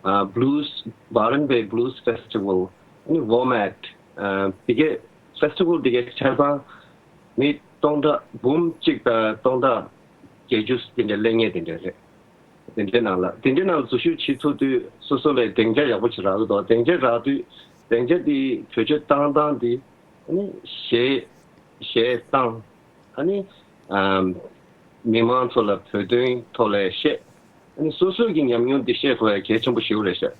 ཨ་Blues Byron Bay Blues Festival། ཨ་ནི་Womat། ཨ་དེ་གའི་ཕེ་སི་ཊི་ཝལ་དེ་གའི་ཆ་ཚང་མི་སྟོང་ཕྲག་འབུམ་གཅིག་དང་སྟོང་ཕྲག་བརྒྱད་ཅུ་དེ་འདྲ་སླེབས་མཁན་དེ་འདྲ་རེད། དེ་འདྲའི་ནང་ལ་དེ་འདྲའི་ནང་ལ་འཛུལ་ཞུགས་བྱེད་ཐུབ་དུས་སོ་སོ་ལ་སྡིངས་ཆ་ཡག་པོ་ཞིག་རག་གི་འདུག། སྡིངས་ཆ་རག་དུས་སྡིངས་ཆ་དེ་བེད་སྤྱོད་བཏང་སྟངས་དེ། ཨ་ནི་གཞས་གཞས་བཏང་། ཨ་ནི་ཨམ་མི་མང་ཚོ་ལ་བོད་དོན་ཐོག་ལ་བཤད། ཨ་ནི་སོ་སོའི་གི་ཉམས་མྱོང་འདི་བཤད་དགོས་ཡ་གལ་ཆེན་པོ་ཞིག་རེད་ཤག།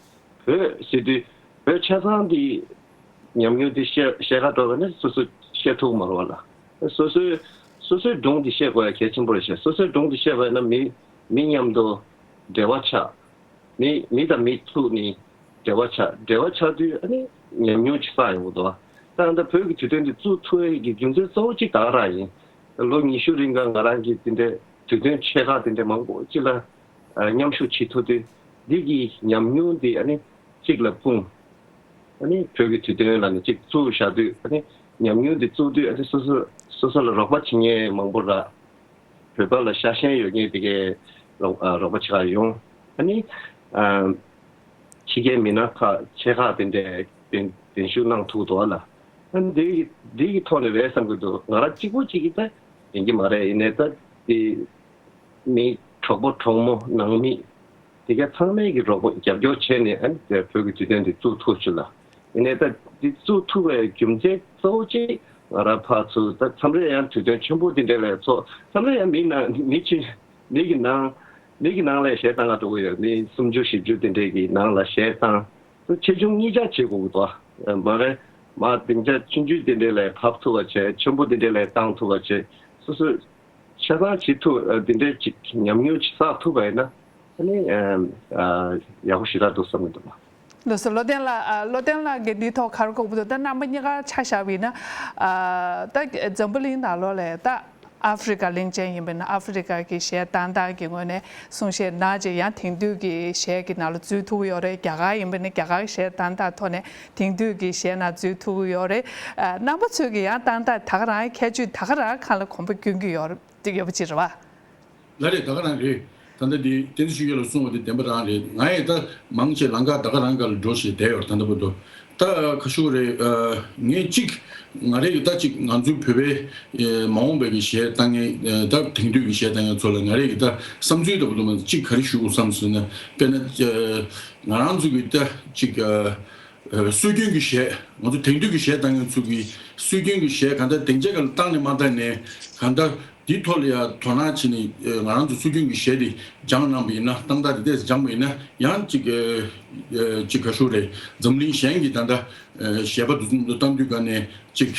བོད་ཟེར་དུས་བོད་ཆ་ཚང་འདི་ཉམས་མྱོང་འདི་བཤད་བཤད་ག་འགྲོ་བ་ན་སོ་སོ་བཤད་ཐུབ་མ་རེད་བ་ལ། སོ་སོའི་སོ་སོའི་སྒྲུང་འདི་བཤད་དགོས་ཡ་གལ་ཆེན་པོ་རེད་ཤག། སོ་སོའི་སྒྲུང་འདི་བཤད་པ་ཡིན་ན་མི་མི་མཉམ་དུ་འབྲེལ་བ་ཆགས། མི་མི་དང་མི་ཐུག་ནས་འབྲེལ་བ་ཆགས། འབྲེལ་བ་ཆགས་དུས་ཨ་ནི་ཉམས་མྱོང་ཅིག་བསགས་ཡོང་གི་འདུག། ད་ད་བོད་ཀྱི་དུས་སྟོན་འདི་བཙུགས་ཐུབ་ཡས་ཀྱི་རྒྱུ་མཚན་གཙོ་བོ་གཅིག་ད་ག་རང་ཡིན། ལོ་ཉི་ཤུ་རིང་ག་ང་རང་གིས་དེ་འདྲའི་དུས་སྟོན་ཆེ་ཁག་དེ་འདྲའི་མང་པོ་ཅིག་ལ་ཨ་མཉམ་ཞུགས་བྱེད་ཐུབ་དུས། འདི་གི་ཉམས་མྱོང་འདི་ཨ་ནི་གཅིག་ལ་སྤུངས། ཨ་ནི་བོད་ཀྱི་དུས་སྟོན་ལ་ནི་གཅིག་བཙུགས་བཞག་དུས། ཨ་ནི་ཉམས་མྱོང་འདི་བཙུགས་དུས་ཨ་ནི་སོ་སོ་སོ་སོ་ལ་རོགས་པ་བྱེད་མཁན་མང་པོ་རག། བོད་པ་ལ་ཤ་ཞེན་ཡོད་མཁན་དེ་གའི་རོགས་ཨ་རོགས་པ་ཆགས་ཡོང་། ཨ་ནི་ཨ་ཕྱི་རྒྱལ་མི་སྣ་ཁག་ཆེ་ཁག་དེ་འདྲའི་གདན་གདན་ཞུ་གནང་ཐུབ་འདུག་ལ། ཨ་ནི་འདི་གི་འདི་གི་ཐོག་ནས་རེད་བསམ་གྱི་འདུག། ང་རང་གཅིག་པོ་གཅིག་གིས་ད་ཡིན་གྱི་མ་རེད། ཡིན་ནའི་ད་དེ་མི་གྲོགས་པོ་གྲོགས་མོ་ནང་མི་དེ་ག་ཚང་མས་ཀྱི་རོགས་པ་རྒྱབ་སྐྱོར་བྱས་ནས། ཨ་ནི་དེ་བོད་ཀྱི་དུས་སྟོན་འདི་བཙུགས་ཐུབ་ཆུ་ལ། ཡིན་ནའི་ད་འདི་བཙུགས་ཐུབ་པའི་རྒྱུ་མཚན་གཙོ་བོ་གཅིག་ང་རང་ཕར་ཚུར་ད་མཚམས་རེ་ཡང་དུས་སྟོན་ཆེན་པོ་འདི་འདྲ་ལ་ཚོགས། མཚམས་རེ་ཡང་མི་ནང་མི་ཆེ་མི་གི་ནང་མི་གི་ནང་ལ་གཞས་བཏང་ག་འགྲོ་གི་ཡོད། མི་སུམ་ཅུ་བཞི་བཅུ་དེ་འདྲའི་གི་ནང་ལ་གཞས་བཏང་། ཆེ་ཆུང་གཉིས་ཆ་བྱེད་དགོས་ཀྱི་འདུག། མ་རེད། མ་སྡིངས་ཆ་ཆུང་ཆུང་དེ་འདྲའི་ལ་ཕབ་ཐུབ་པ་བྱས། ཆེན་པོ་དེ་འདྲའི་ལ་བཏང་ཐུབ་པ་བྱས། སོ་སོས་ཆ་ཚང་བྱེད་ཐུབ། ཨ་དེ་འདྲའི་ཅིག་ཉམས་མྱོང་ཅིག་བསགས་ཐུབ་པ་ཡིན་ན། ཨ་ནི་ཨ་ཨ་ཡག་པོ་ཞེ་དྲག་འདུག་བསམ་གྱི་འདུག། ལགས་སོ། བློ་བསྟན་ལགས། ཨ་བློ་བསྟན་ལགས་ཀྱིས་འདིའི་ཐོག་ག་རེ་གོ་གི་འདུག། ད་རྣམ་པ་གཉིས་ཀ་ཆ་བཞག་པ་ཡིན་ན། ཨ་ད་འཛམ་བུ་གླིང་ནང་ལོགས་ལ་ད་ ཨ་ཧྥེ་རི་ཀ་གླིང་ཆེན་ཡིན་པ་ན་ཨ་ཧྥེ་རི་ཀ་གི་གཞས་བཏང་སྟངས་ཀྱི་ངོས་ནས་གསུང་བཤད་གནང་རྗེས་ཡང་དེང་དུས་ཀྱི་གཞས་ཀྱི་ནང་ལ་འཛུལ་ཐུབ་ཀྱི་ཡོད་རེད། རྒྱ་གར་ཡིན་པ་ན་རྒྱ་གར་གཞས་བཏང་སྟངས་ཐོག་ནས་དེང་དུས་ཀྱི་གཞས་ནང་འཛུལ་ཐུབ་ཀྱི་ཡོད་རེད། ཨ། རྣམ་པ་ཚོས་ཀྱི་ཡང་བཏང་སྟངས་ད་ག་རང་ཁྱད་ཆོས་ད་ག་རང་སྒང་ལ་གོམ་པ་སྐྱོན་གྱི་ཡོད་ཡོད་པ་ཅིག་རེད་བ། ལགས་རེད། ད་ག་རང་རེད། ད་ལྟ་འདི་བསྟན་འཛིན་ཆོས་རྒྱལ་ལགས་གསུངས་པ་དེ་བདེན་པ་རང་རེད། ང་ཡིས་ད་མང་ཆེ་ལམ་ཁ་ད་ག་རང་སྒང་ལ་འགྲོ་བཞིན་བསྡད་ཡོད་རེད། ད་ལྟ་བར་དུ་ད་ག་ཞུ་རེད། ཨ། ངས་གཅིག་ང་རེ་གི་ད་གཅིག་ང་ཚོའི་བོད་པའི་ཨེ་མ་འོངས་པའི་གི་གཞས་བཏང་མཁན། ཨེ་ད་དེང་དུས་ཀྱི་གཞས་བཏང་མཁན་ཚོ་ལ་ང་རེ་གི་ད་བསམ་ཚུལ་ལྟ་བུ་དུ་མ་གཅིག་ག་རེ་ཞུ་དགོས་བསམ་ཟེར་ན། དཔེར་ན་ཨེ་ང་རང་ཚོ་གི་ད་གཅིག་ཨ་ཨ་སྲོལ་རྒྱུན་གྱི་གཞས། ང་ཚོ་དེང་དུས་ཀྱི་གཞས་བཏང་མཁན་ཚོ་གི་སྲོལ་རྒྱུན་གྱི་གཞས་གང་ལྟར་སྡིངས་ཆ་སྒང་ལ་བཏང་ནས་མ་བཏང་ནས་གང་ལྟར་འདིའི་ཐོག་ལ་ཡང་དོ་སྣང་བྱས་ནས་ཨ་ང་རང་ཚོ་སྲོལ་རྒྱུན་གྱི་གཞས་འདི་སྦྱངས་གནང་པ་ཡིན་ན། བཏང་སྟངས་འདི་ཏོག་ཙམ་སྦྱངས་པ་ཡིན་ན་ཡང་གཅིག་ཨ་ཨ་གཅིག་ག་ཞུ་རེད། འཛམ་གླིང་གཞན་གྱི་ད་ལྟ་ཨ་གཞས་པ་འདི་ཚོ་བཏང་དུས་སྒང་ནས་གཅིག་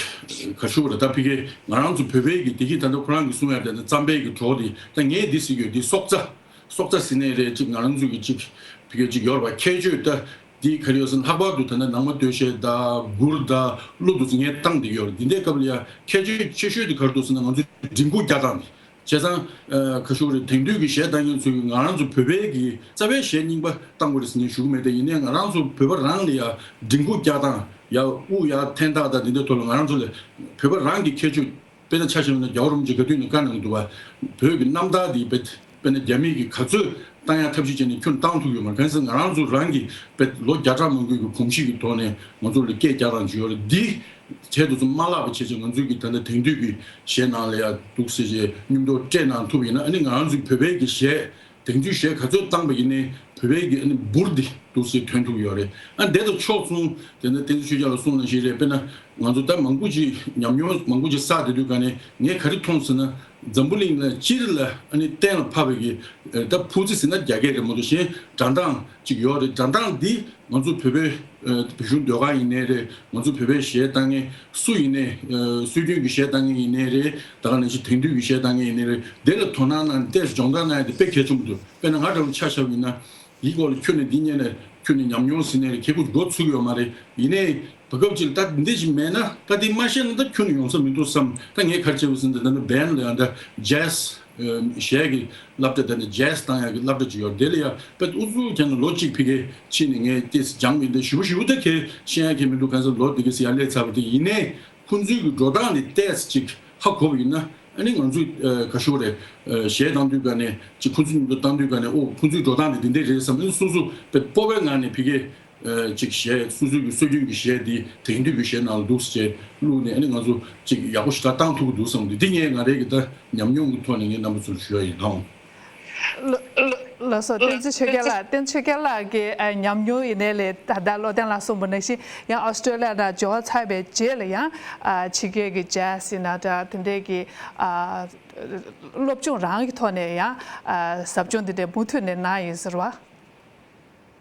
ག་ཞུ་རེད། ད་ཕ་གིའི་ང་རང་ཚོ་བོད་པའི་གི་དེ་གི་ད་ལྟ་ཁོ་རང་གིས་གསུང་ཡ་དེ་ད་རྩམ་པའི་གི་གྲོགས་དེ། ད་ངས་འདི་ཟེར་གྱི་ཡོད། འདི་སྲོག་རྩ། སྲོག་རྩ་ཟེར་ནའི་རེད། གཅིག་ང་རང་ཚོ་གི་གཅིག་ཕ་གིའི་གཅིག་ཡོད་རེད་བ། ཁྱད་ཆོས་ད། འདི་ག་རེ་ཡོད་ཟེར་ན། ལྷག་པར་དུ་ད་ལྟ་ནང་མ་སྟོད་གཞས་དང་གུར་དང་གླུ་འདི་ཚོ་ངས་བཏང་བསྡད་ཡོད་རེད། འདི་འདྲའི་སྐབས་ལ་ཡང་ཁྱད་ཆོས་ཆེ་ཤོས་དེ་ག་རེ་འདུག་ཟེར་ན། ང་ཚོའི་མགྲིན་ཁུག་རྒྱག་སྟངས་དེ། བྱས་ཙང་ཨ་ག་ཞུ་རེད། དེང་དུས་ཀྱི་གཞས་བཏང་མཁན་ཚོས་ང་རང་ཚོ་བོད་པའི་གི་རྩ་བའི་གཞས་རྙིང་པ་བཏང་དགོས་རེད་ཟེར་ནས་ཞུ་གི་མེད། དེ་ཡིན་ནའི་ང་རང་ཚོ་བོད་པ་རང་ལ་ཡང་མགྲིན་ཁུག་རྒྱག་སྟངས། ཡང་དབུགས་ཡར་འཐེན་སྟངས་དང་འདི་འདྲའི་ཐོག་ལ་ང་རང་ཚོ་ལ་བོད་པ་རང་གི་ཁྱད་ཆོས། དཔེར་ན་ཆ་བཞག་ན་རྒྱལ་བ་རིན་པོ་ཆེ་ག་དུས་ནས་བཀའ་གནང་འདུག་བ། བོད་ཀྱི་རྣམ་ཐར་འདི་དཔེ་དཔེར་ན་རྒྱ་མི་གིས་ག་ཚོད་བཏང་ཡག་ཐབས་ཤེས་བྱས་ནས་ཁྱོན་བཏང་ཐུབ་ཡོད་མ་རེད། གང་ཡིན་ཟེར་ན་ང་རང་ཚོ་རང་གིས་དཔེ་ལོ་བརྒྱ་ཕྲག་མང་པོའི་གི་གོམས་གཤིས་ཀྱི་ཐོག་ནས་ང་ཚོ་ལ་སྐད་རྒྱག་སྟངས་ཅིག་ཡོད་རེད། འདི་བྱས་དུས་ཚོད་མ་བརླག་པ་བྱས་བྱས་ང་ཚོའི་གི་ད་ལྟ་དེང་དུས་ཀྱི་གཞས་ནང་ལ་ཡང་འདུག་ཟེར་བྱས་མཉམ་དུ་སྤྲད་གནང་ཐུབ་ཡིན་ན། ཨ་ནི་ང་རང་ཚོའི་བོད་པའི་གི་གཞས། དེང་དུས་གཞས་ག་ཚོད་བཏང་པ་ཡིན་ནའི་བོད་པའི་གི་ཨ་ནི་འབུར་འདི་འདུག་སེ་ཐོན་ཐུབ་ཡོད་རེད། ཨ་འདི་དང་ཕྱོགས་མཚུངས་དེ་ནས་བསྟན་འཛིན་ཆོས་རྒྱལ་ལགས་གསུངས་ནང་བཞིན་རེད། དཔེར་ན་ང་ཚོ་ད་མང་པོ་ཅིག་ཉམས་མྱོང་མང་པོ་ཅིག་བསགས་བསྡད་དུས་ག་ནས་ངས་ག་རེ་མཐོང་ཟེར་ན། འཛམ་བུ་གླིང་ལ་སྤྱིར་ལ་ཨ་ནི་གཏན་ལ་ཕབ་པའི་གི་ད་ཕུ་ཙི་ཟེར་ན་རྒྱ་སྐད་རེད་མ་གཏོགས། གཞན་སྒྲ་གདངས་ཅིག་ཡོད་རེད། སྒྲ་གདངས་འདི་ང་ཚོ་བོད་པའི་ཨ་བོད་གཞུང་ཟློས་གར་ཡིན་ནའི་རེད། ང་ཚོ་བོད་པའི་གཞས་བཏང་མཁན་སུ་ཡིན་ནའི། ཨ་སྲོལ་རྒྱུན་གྱི་གཞས་བཏང་མཁན་ཡིན་ནའི་རེད། ད་ག་ནང་བཞིན་དེང་དུས་ཀྱི་གཞས་བཏང་མཁན་ཡིན་ནའི་རེད། དེ་ལ་དོ་སྣང་གནང་ནས་ཏོག་ཙམ་སྦྱོང་བརྡར་གནང་ཡ་དེ་དཔེ་གལ་ཆེན་པོ་འདུག་དཔེར་ན་ང་འདྲ་བོ་ཆ་བཞག་པ་ཡིན་ན། འདིའི་སྐོར་ལ་ཁྱོན་ནས་འདི་སྔོན་ནས་ཁྱོན་ནས་ཉམས་མྱོང་ཟེར་ནའི་རེད། ཁྱེད་ཁོ་འགོ་ཚུགས་ཡོད་མ་རེད། ཡིན་ནའི་བར་སྐབས་ཅིག་ལ་ད་འདི་ཞིག་མེད་ན། ད་འདི་མ་ཤེས་ན་ད་ཁྱོན་ནས་ཡོང་ས་མི་འདུག་བསམ། ད་ངས་ག་རེ་བྱས་པ་ཟེར་ན། ད་ནི་བན་ལ་ཡང་ད་ཇེ་ཟི་གཞས་ཀྱི་སློབ་གྲྭ། དེ་ནི་ཇེ་ཟི་བཏང་ཡག་གི་སློབ་གྲྭ་ཅིག་ཡོད། དེ་ལ་ཡང་དཔེ་ཨུ་ཚུགས་བྱས་ནས་ལོ་གཅིག་ཕ་གིར་ཕྱིན་ནས་ངས་ཏོག་ཙམ་སྦྱངས་པ་ཡིན། ད་ཞེ་པོ་ཞེ་པོ་ད་གས་ཤེས་ཡག་གས་མི་འདུག་གང་ཟེར་ལོ་དེ་གས་ཡར་སླེབས་ཚར་བ་དེ། ཡིན་ནའི་ཁོང་ཚོའི་གི་འགྲོ་སྟངས་དེ་ཏོག་ཙམ་ཅིག་ཧ་གོ་བ་ཡིན་ན། ཨ་ནི་ང་ཚོས་ཨ་ག་ཞུ་རེད། ཨ་གཞས་བཏང་དུས་ག་ནས་ཅིག་ཁོང་ཚོའི་མཉམ་དུ་བཏང་དུས་ག་ནས། ཨོ་ཁོང་ཚོའི་འགྲོ་སྟངས་དེ་འདི་འདྲས་རེད་བསམ། ཨ་ནི་སོ་སོ་དཔེ་སྤོབས་པའི་ངང་ནས་ཕ་གིར་ཨ་ཅིག་གཞས་སོ་སོའི་གི་སྲོལ་རྒྱུན་གྱི་གཞས་འདི་དེང་དུས་ཀྱི་གཞས་ནང་ལ་འདུག་སེ་བླུགས་ནས། ཨ་ནི་ང་ཚོ་ཅིག་ཡག་པོ་ཞེ་དྲག་བཏང་ཐུབ་ཀྱི་འདུག་བསམ་འདི། འདི་ངས་ང་རའི་གི་ད་ཉམས་མྱོང་གི་ཐོག་ནས་ངས་རྣམ་པ་ཚོར་ཞུ་ཡ་ཡིན་ད། ལགས་སོ། བསྟན་འཛིན་ཆོས་རྒྱལ་ལགས། བསྟན་འཛིན་ཆོས་རྒྱལ་ལགས་ཀྱི་ཨ་ཉམས་མྱོང་ཡིན་ནའི་ལས། ད་ལྟ་བློ་བསྟན་ལགས་གསུངས་པ་ནང་བཞིན་ཡང་ཨོ་སི་ཀྲོ་ལི་ཡ་ནང་འབྱོར་ཚར་བའི་རྗེས་ལ་ཡང་ཨ་ཕྱི་རྒྱལ་གྱི་ཇེ་ཟི་ཡིན་ན་འདྲ། དེ་འདྲའི་གི་ཨ་སློབ་སྦྱོང་རང་གི་ཐོག་ནས་ཡང་ཨ་ཟབ་སྦྱོང་དེ་འདྲ་མུ་མཐུད་ནས་གནང་ཡོད་ཟེར་བ།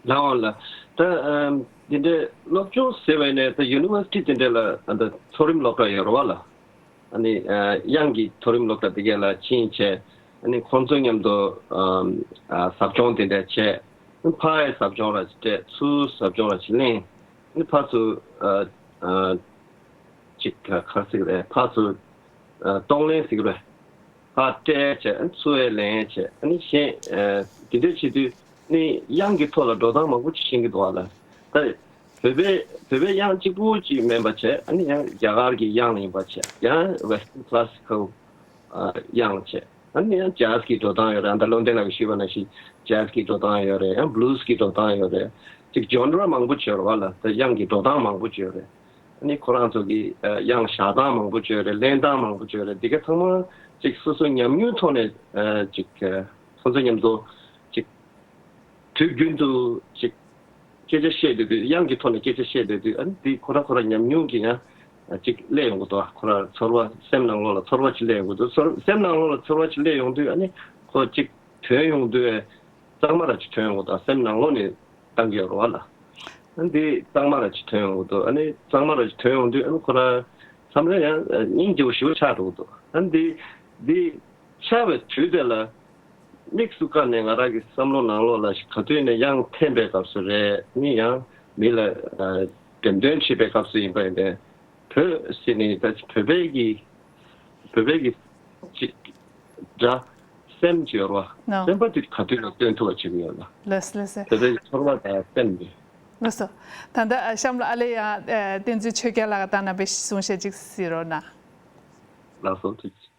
ལགས་འོང་ལགས། ད་ཨམ་འདི་འདྲའི་སློབ་སྦྱོང་ཟེར་བ་ཡིན་ནའི་ད་ཡུ་ནི་ཝར་སི་ཊི་དེ་འདྲ་ལ་ཨ་ད་མཐོ་རིམ་སློབ་གྲྭ་ཡོད་རེད་བ་ལགས། ཨ་ནི་ཨ་དབྱངས་ཀྱི་མཐོ་རིམ་སློབ་གྲྭ་དེ་ག་ལ་ཕྱིན་བྱས། ཨ་ནི་ཁོང་ཚོ་མཉམ་དུ་ཨམ་ཨ་ཟབ་སྦྱོང་དེ་འདྲ་བྱས། ཨ་ནི་ཕར་ཡ་ཟབ་སྦྱོང་ར་ཅིག་སྤྲད། ཚུར་ཟབ་སྦྱོང་ར་ཅིག་ལེན། ཨ་ནི་ཕར་ཚུར་ཨ་ཨ་ཅིག་ག་ག་རེ་ཟེར་གི་རེད། ཕར་ཚུར་ཨ་གཏོང་ལེན་ཟེར་གི་རེད། ཕར་སྤྲད་བྱས། ཨ་ནི་ཚུར་ཡ་ལེན་བྱས། ཨ་ནི་གཞན་ཨ་དེ་འདྲ་བྱེད་དུས། ནི་དབྱངས་ཀྱི་ཐོག་ལ་འགྲོ་སྟངས་མང་པོ་ཅིག་ཤེས་ཀྱི་འདུག་བ་ལ། ད་བོད་པའི་བོད་པའི་དབྱངས་གཅིག་པུ་ཅིག་མིན་པ་བྱས། ཨ་ནི་ཡང་རྒྱ་གར་གྱི་དབྱངས་ཡིན་པ་བྱས། ཡང་Western classical ཨ་དབྱངས་བྱས། ཨ་ནི་ཡང་ཇེ་ཟི་གི་འགྲོ་སྟངས་ཡོད་རེད། ཨ་ད་བློ་བསྟན་ལགས་ཀྱིས་ཞུས་པ་ནང་བཞིན་ཇེ་ཟི་གི་འགྲོ་སྟངས་ཡོད་རེད། ཡང་བྷུ་ལུ་སི་གི་འགྲོ་སྟངས་ཡོད་རེད། ཅིག་ཇོན་ར་མང་པོ་ཅིག་ཡོད་རེད་བ་ལ། ད་དབྱངས་ཀྱི་འགྲོ་སྟངས་མང་པོ་ཅིག་ཡོད་རེད། ཨ་ནི་ཁོ་རང་ཚོ་གི་ཨ་དབྱངས་བཞག་སྟངས་མང་པོ་ཅིག་ཡོད་རེད། ལེན་སྟངས་མང་པོ་ཅིག་ཡོད་རེད། འདི་ག་ཚང་མ་ཅིག་སོ་སོ་ཉམས་མྱོང་ཐོག་ནས་ཨ་ཅིག་ཨ་ཁོ་ཚོ་མཉམ་དུ་ཅིག་དུས་རྒྱུན་དུ་ཅིག་སྐད་ཆ་བཤད་སྡོད་དུས། དབྱངས་ཀྱི་ཐོག་ནས་སྐད་ཆ་བཤད་སྡོད་དུས། ཨ་ནི་འདི་ཁོ་ར་ཁོ་ར་ཉམས་མྱོང་གི་ཡང་ཅིག་སླེབས་ཡོང་གི་འདུག་ཁོ་ར་ཚོར་བ། སེམས་ནང་ལོགས་ལ་ཚོར་བ་ཅིག་སླེབས་ཡོང་གི་འདུག་ཚོར་སེམས་ནང་ལོགས་ལ་ཚོར་བ་ཅིག་སླེབས་ཡོང་དུས། ཨ་ནི་ཁོ་ཅིག་ཐོན་ཡོང་དུས་གཙང་མ་ར་ཅིག་ཐོན་ཡོང་གི་འདུག་སེམས་ནང་ལོགས་ནས་བཏང་གི་ཡོད་རེད་བ་ལ། ཨ་ནི་འདི་གཙང་མ་ར་ཅིག་ཐོན་ཡོང་གི་འདུག་ཨ་ནི་གཙང་མ་ར་ཅིག་ཐོན་ཡོང་དུས། ཨ་ནི་ཁོ་ར་མཚམས་རེ་ཡང་སྙིང་རྗེ་པོ་ཞེ་པོ་ཆགས་འགྲོ་གི་འདུག་ཨ་ནི་འདི་འདི་ཆགས་པའི་དུས་དེ་ལ། དམིགས་སུ་བཀར་ནས་ང་རང་གི་བསམ་བློ་ནང་ལོགས་ལ་ག་དུས་ནས་དབྱངས་འཐེན་པའི་སྐབས་སུ་རེད། ནི་ཡང་མི་ལ་ཨ་འགྲེམས་སྟོན་བྱེད་པའི་སྐབས་སུ་ཡིན་པ་ཡིན་པས། བོད་ཟེར་ནས་ད་བོད་པའི་གི་བོད་པའི་གི་ ཅིག་འདྲ། སེམས་ཀྱི་ཡོད་རེད་བ། ནོ། སེམས་པ་དེ་ག་དུས་ལ་སྟོན་ཐུབ་པ་བྱེད་ཀྱི་ཡོད་ལ། ལགས་སོ་ལགས་སོ། དེ་ཚོའི་ཚོར་བ་དང་སེམས་དེ། ལགས་སོ། ད་ལྟ་གཤམ་ལ་ཨ་ལས་ཡང་བསྟན་འཛིན་ཆོས་རྒྱལ་ལགས་ཀྱིས་བཏང་གནང་བའི་གསུང་བཤད་ཅིག་གཟིགས་རོགས་གནང་། ལགས་སོ། ཐུགས་རྗེ་ཆེ།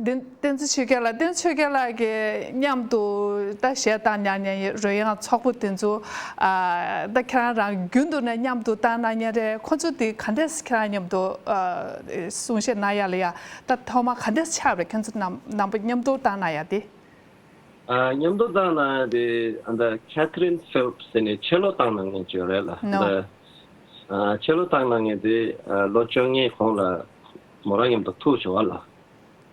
བསྟན་འཛིན་ཆོས་རྒྱལ་ལགས། བསྟན་འཛིན་ཆོས་རྒྱལ་ལགས་ཀྱིས་མཉམ་དུ་ད་གཞས་བཏང་མྱོང་མྱོང་ཡོད་རོལ་དབྱངས་ཚོགས་པ་དེ་ཚོ། ཨ། ད་ཁྱེད་རང་རང་རྒྱུན་དུ་ནས་མཉམ་དུ་བཏང་གནང་མྱོང་རེད། ཁོ་ཚོ་དེ་ག་འདྲས་ཁྱེད་རང་མཉམ་དུ། ཨ། གསུང་བཤད་གནང་ཡ་ལ་ཡ། ད་ཐོག་མ་ག་འདྲས་ཆགས་པ་རེད། ཁྱེད་ཚོ་རྣམ་རྣམ་པ་མཉམ་དུ་བཏང་གནང་ཡ་དེ། ཨ། མཉམ་དུ་བཏང་གནང་ཡ་དེ་ཨ་ད་Catherine Phillips་ཟེར་ནས་ཆེ་ལོ་བཏང་གནང་མཁན་ཅིག་ཡོད་རེད་ལ། ནོ། ད་ཨ་ཆེ་ལོ་བཏང་གནང་མཁན་དེ་ཨ་ལོ་བཅོ་ལྔའི་གོང་ལ་མོ་རང་མཉམ་དུ་ཐུག་བྱུང་བ་ལ། ཨ་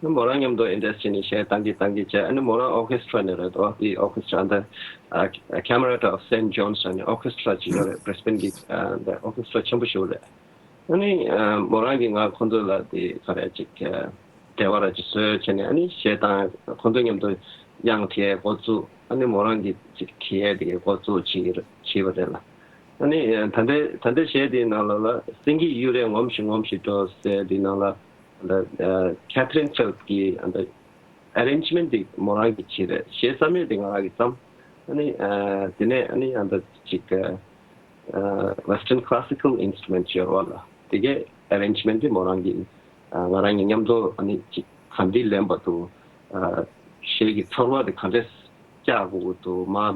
ནི་མོ་རང་མཉམ་དུ་ཨིན་ཌས་ཊི་རི་ནས་གཞས་བཏང་གི་བཏང་གི་བྱས། ཨ་ནི་མོ་རང་ཨོ་ཁེ་སི་ཊ་ར་ནས་རེད་དོ། དེ་ཨོ་ཁེ་སི་ཊ་ར་འདི་ཨ་Camerata of Saint John's་ཟེར་ནས་ཨོ་ཁེ་སི་ཊ་ར་ཅིག་ཡོད་རེད། བྷི་རི་སི་བྷེན་གྱི་ཨ་འདི་ཨོ་ཁེ་སི་ཊ་ར་ཆེན་པོ་ཞིག་རེད། ཨ་ནི་ཨ་མོ་རང་གིས་ང་ཁོང་ཚོ་ལ་དེ་ག་རེ་ཅིག་ཨ་འབྲེལ་བ་ར་ཅིག་བཟོས་བྱས་ནས། ཨ་ནི་གཞས་བཏང་། ཁོང་ཚོ་མཉམ་དུ་དབྱངས་འགྲན་འགོ་བཙུགས། ཨ་ནི་མོ་རང་གིས་ཅིག་གཞས་དེ་འགོ་བཙུགས་བྱས་བྱས་པ་རེད་ལ། ཨ་ནི་ཨ་ད་ལྟའི་ད་ལྟའི་གཞས་དེའི་ནང་ལོགས་ལ་སེང་གེ་གཡུ་རལ་ངོམས་ཤིག་ངོམས་ཤིག་འགྲོ་ཟེར་དེའི་ནང་ལ། ད་ཨ་Catherine Phillips་གིས་ཨ་ད་arrangement་དེ་མོ་རང་གིས་བྱས་རེད། གཞས་བསམ་ཡས་དེ་ང་རང་གིས་བརྩམས། ཨ་ནི་ཨ་དེ་ནས་ཨ་ནི་ཨ་ད་ཅིག་ཨ་Western classical instrument་ཅིག་ཡོད་རེད་བ་ལ། དེ་གའི་arrangement་དེ་མོ་རང་གིས་ཨ་ང་རང་གིས་མཉམ་དུ་ཨ་ནི་ཅིག་ག་འདྲས་ལེན་པ་འདུག་ཨ་གཞས་ཀྱི་ཚོར་བ་དེ་ག་འདྲས་རྒྱག་དགོས་ཀྱི་འདུག་མར་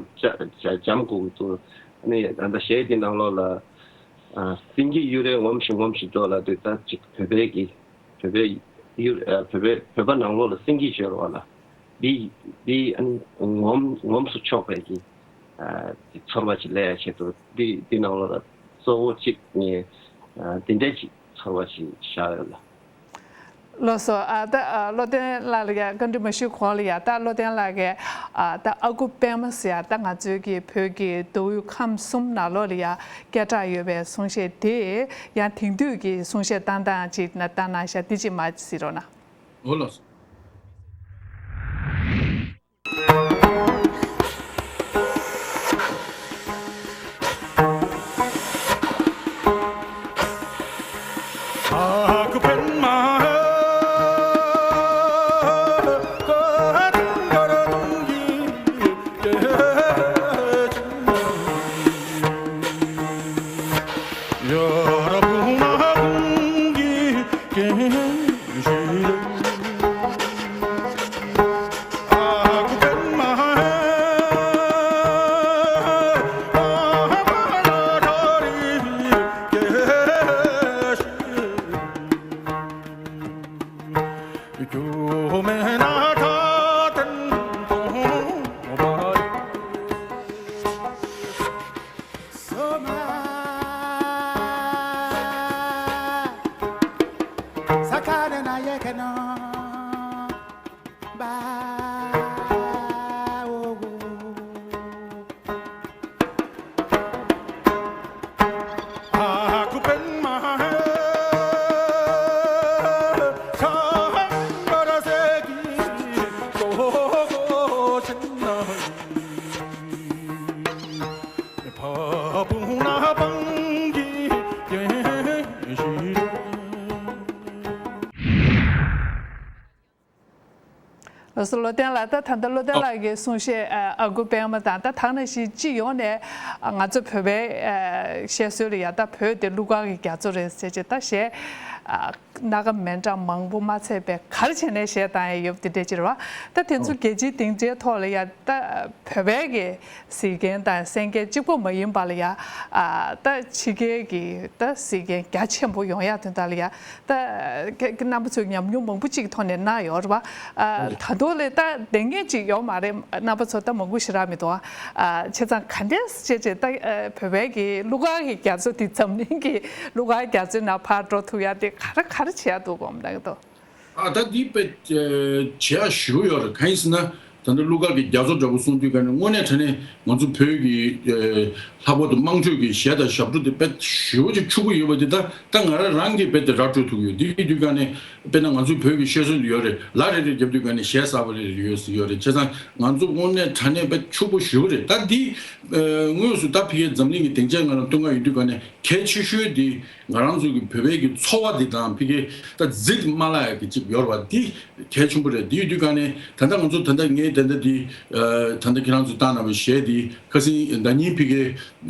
འཇམ་དགོས་ཀྱི་འདུག་ཨ་ནི་ད་ལྟ་གཞས་དེ་ནང་ལོགས་ལ་ཨ་སེང་གེ་གཡུ་རལ་ངོམས་ཤིག་ངོམས་ཤིག་འགྲོ་ལབ་དུས། ད་ཅིག་བོད་པའི་གི་བོད་པའི་ཡུལ་ཨ་བོད་པའི་བོད་པ་ནང་ལོགས་ལ་སེང་གེ་ཡོད་རེད་བ་ལ། འདི་འདི་ཨ་ནི་ངོམས་ངོམས་སུ་ཆོག་པའི་གི་ཨ་ཚོར་བ་ཅིག་སླེབས་ཡ་ཆེད་དུ། འདི་འདི་ནང་ལོགས་ལ་གཙོ་བོ་གཅིག་ངས་ཨ་འདི་འདྲ་ཅིག་ཚོར་བ་ཞིག་བཞག་ཡོད་ལ། ལགས་སོ། ཨ་ད་ཨ་བློ་བརྟན་ལགས་ལ་ཡ་བཀའ་འདྲི་མ་ཞུས་གོང་ལ་ཡ། ད་བློ་བརྟན་ལགས་ཀྱིས་ཨ་ད་ཨ་ཁུ་པད་མ་ཟེར་ཡ་ད་ང་ཚོའི་གི་བོད་ཀྱི་མདོ་དབུས་ཁམས་གསུམ་ནང་ལོགས་ལ་ཡ་སྐད་གྲགས་ཡོད་པའི་གསུང་བཤད་དེ། ཡང་དེང་དུས་ཀྱི་གསུང་བཤད་བཏང་སྟངས་ཅིག་ན་བཏང་གནང་ཤག་འདི་ཅིག་མར་གཟིགས་རོགས་གནང་། འོ་ལགས་སོ། ལགས་སོ། བློ་བརྟན་ལགས། ད་ད་ལྟ་བློ་བརྟན་ལགས་ཀྱིས་གསུང་བཤད་ཨ་ཨ་ཁུ་པད་མ་དང་ད་ཐང་ནང་བཞིན་སྤྱི་ཡོངས་ནས་ང་ཚོ་བོད་པའི་ཨ་བཤད་སྲོལ་ལ་ཡ་ད་བོད་དེ་གླུ་གར་གྱི་རྒྱ་མཚོ་རེད་ཟེར་བྱས་ད་གཞས་ཨ་སྣ་ཁ་མི་འདྲ་མང་པོ་མ་ཚད་པའི་ག་རེ་བྱས་ནས་གཞས་བཏང་ཡ་ཡོད་དེ་འདྲས་ཅིག་རེད་བ། ད་དེ་ཚོ་རྒྱལ་སྤྱིའི་སྡིངས་ཆའི་ཐོག་ལ་ཡ་ད་བོད་པའི་གི་གཟིགས་མཁན་དང་གསན་མཁན་གཅིག་པོ་མ་ཡིན་པ་ལ་ཡ་ཨ་ད་ཕྱི་རྒྱལ་གྱི་ད་གཟིགས་མཁན་རྒྱ་ཆེན་པོ་ཡོང་ཡ་དོན་དག་ལ་ཡ། ད་ཁྱེད་ཁྱེད་རྣམ་པ་ཚོས་ཉམས་མྱོང་མང་པོ་ཅིག་ཐོག་ནས་གནང་ཡོད་རེད་པ། ཨ། ད་དུང་ལས་ད་བསྡད་མཁན་ཅིག་ཡོད་མ་རེད། རྣམ་པ་ཚོ་ད་མང་པོ་ཞེ་དྲག་མི་འདུག་ཨ། བྱས་ཙང་ག་འདྲས་བྱས་བྱས་ད་ཨ་བོད་པའི་གི་གླུ་གར་གྱི་རྒྱ་མཚོ་འདི་འཛམ་གླིང་གི་གླུ་གར་རྒྱ་མཚོའི་ནང་ཕར་འགྲོ་ཐུབ་ཡ་དེ་ག་རེ་ག་རེ་བྱེད་ཡ་འདུག་གོ་མ་གཏོགས། ཨ། ད་འདི་དཔེ་བྱེད་ཡ་ཞེ་པོ་ཡོད་རེད། གང་ཡིན་ཟེར་ན། ད་ལྟ་གླུ་གར་གྱི་རྒྱ་མཚོ་འདྲ་པོ་གསུང་དུས་ག་ནས་དངོས་གནས་དྲང་གནས་ང་ཚོ་བོད་ཀྱི་ཨེ་ལྷག་པར་དུ་དམངས་ཁྲོད་ཀྱི་གཞས་དང་ཞབས་བྲོ་དེ་དཔེ་ཞེ་པོ་ཅིག་ཕྱུག་པོ་ཡོད་པ་དེ་ད་ད་ང་རང་རང་གིས་དཔེ་དེ་ར་སྤྲོད་ཐུབ་ཡོད། དེ་ཡིན་དུས་ག་ནས་དཔེར་ན་ང་ཚོའི་བོད་ཀྱི་གཤེགས་གསོལ་ཡོད་རེད། ལ་རེ་རེ་རྒྱབ་དུས་ག་ནས་གཞས་གསར་པ་རེ་རེ་ཡོད་ཟེར་ཡོད་རེད། བྱས་ཙང་ང་ཚོ་དངོས་གནས་དྲང་གནས་དཔེ་ཕྱུག་པོ་ཞེ་པོ་རེད། ད་འདི་ཨེ་དངོས་སུ་ད་ཕ་གིའི་འཛམ་གླིང་གི་སྡིངས་ཆའི་ངང་ལ་སྟོན་ག་ཡོང་དུས་ག་ནས་གལ་ཆེ་ཤོས་དེ་ང་རང་ཚོ་གི་བོད་པའི་གི་ཚོར་བ་འདི་དང་ཕ་གིའི་ད་རྫི་མ་ལ་ཡ་གི་ཅིག་ཡོད་རེད་བ། འདི་གལ་ཆེན་པོ་རེད། དེ་ཡོད་དུས་ག་ནས་ད་ལྟ་ང་ཚོ་ད་ལྟ་ངས་ད་ལྟ་འདི་ཨ་ད་ལྟ་ཁྱེད་རང་ཚོས་བཏང་གནང་བའི་གཞས་འདི་ཁ་སང་ཟླ་ཉིན་ཕ་གིའི་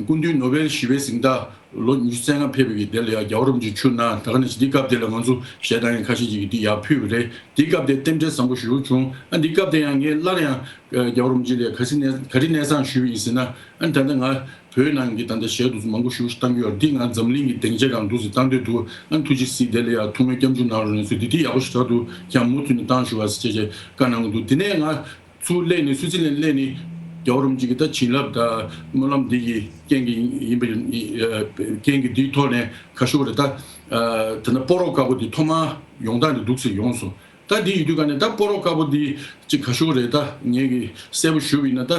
སྐུ་མདུན་ནོ་བེལ་ཞི་བའི་གཟེངས་རྟགས་ལོ་ཉི་ཤུ་རྩ་ལྔ་ཕེབས་པའི་གི་དེ་ལ་ཡ་རྒྱལ་བ་རིན་པོ་ཆེ་མཆོད་གནང་། ད་ག་ནང་བཞིན་འདི་སྐབས་དེ་ལ་ང་ཚོ་གཞས་བཏང་མཁན་ཁ་ཤས་ཅིག་གིས་འདི་ཡར་ཕུལ་བ་རེད། འདི་སྐབས་དེ་རྟེན་འབྲེལ་བཟང་པོ་ཞེ་པོ་བྱུང་། ཨ་འདི་སྐབས་དེ་ཡང་ངས་སླར་ཡང་རྒྱལ་བ་རིན་པོ་ཆེ་ལ་ག་ཚོད་གནས་ག་རེ་གནས་སྟངས་ཞུས་པ་ཡིན་ཟེར་ན། ཨ་ད་ལྟ་ང་བོད་ནང་གི་ད་ལྟ་གཞས་འདུག་སེ་མང་པོ་ཞེ་པོ་ཞིག་བཏང་གི་ཡོད་རེད། འདི་ང་འཛམ་གླིང་གི་སྡིངས་ཆ་སྒང་འདུག་སེ་བཏང་འདོད་འདུག་ཨ་ཐུགས་རྗེ་གཟིགས། དེ་ལ་ཡ་ཐུགས་སྨོན་སྐྱབས་འཇུག་གནང་རོགས་གནང་ཟེར། འདི་འདི་ཡག་པོ་ཞེ་དྲག་འདུག་ཁྱེད་མུ་མཐུད་ནས་བཏང་ཞུ་བ་ཟེར་བྱས་བྱས་བཀའ་གནང་གི་འདུག་དེ་ནས་ང་ཚུར་སླེབས་ནས་སུའི་ཙི་ལན་སླེབས་ནས་རྒྱལ་བ་རིན་པོ་ཆེ་གི་ད་བྱིན་རླབས་དང་སྨོན་ལམ་འདི་གི་རྐྱེན་གྱིས་ཡིན་པ་ཡིན། རྐྱེན་གྱིས་འདིའི་ཐོག་ནས་ཁ་ཤོར་རེད། ད་ད་ལྟ་སྤོ་རོ་དཀར་པོ་འདི་ཐོག་མར་ཡོང་སྟངས་འདི་འདུག་སེ་ཡོང་སོང་། ད་འདི་ཡོད་དུས་ག་ནས་ད་སྤོ་རོ་དཀར་པོ་འདི་ཅིག་ག་ཤོར་རེད། ད་ངས་གི་གསལ་པོ་ཞུས་པ་ཡིན་ན་ད་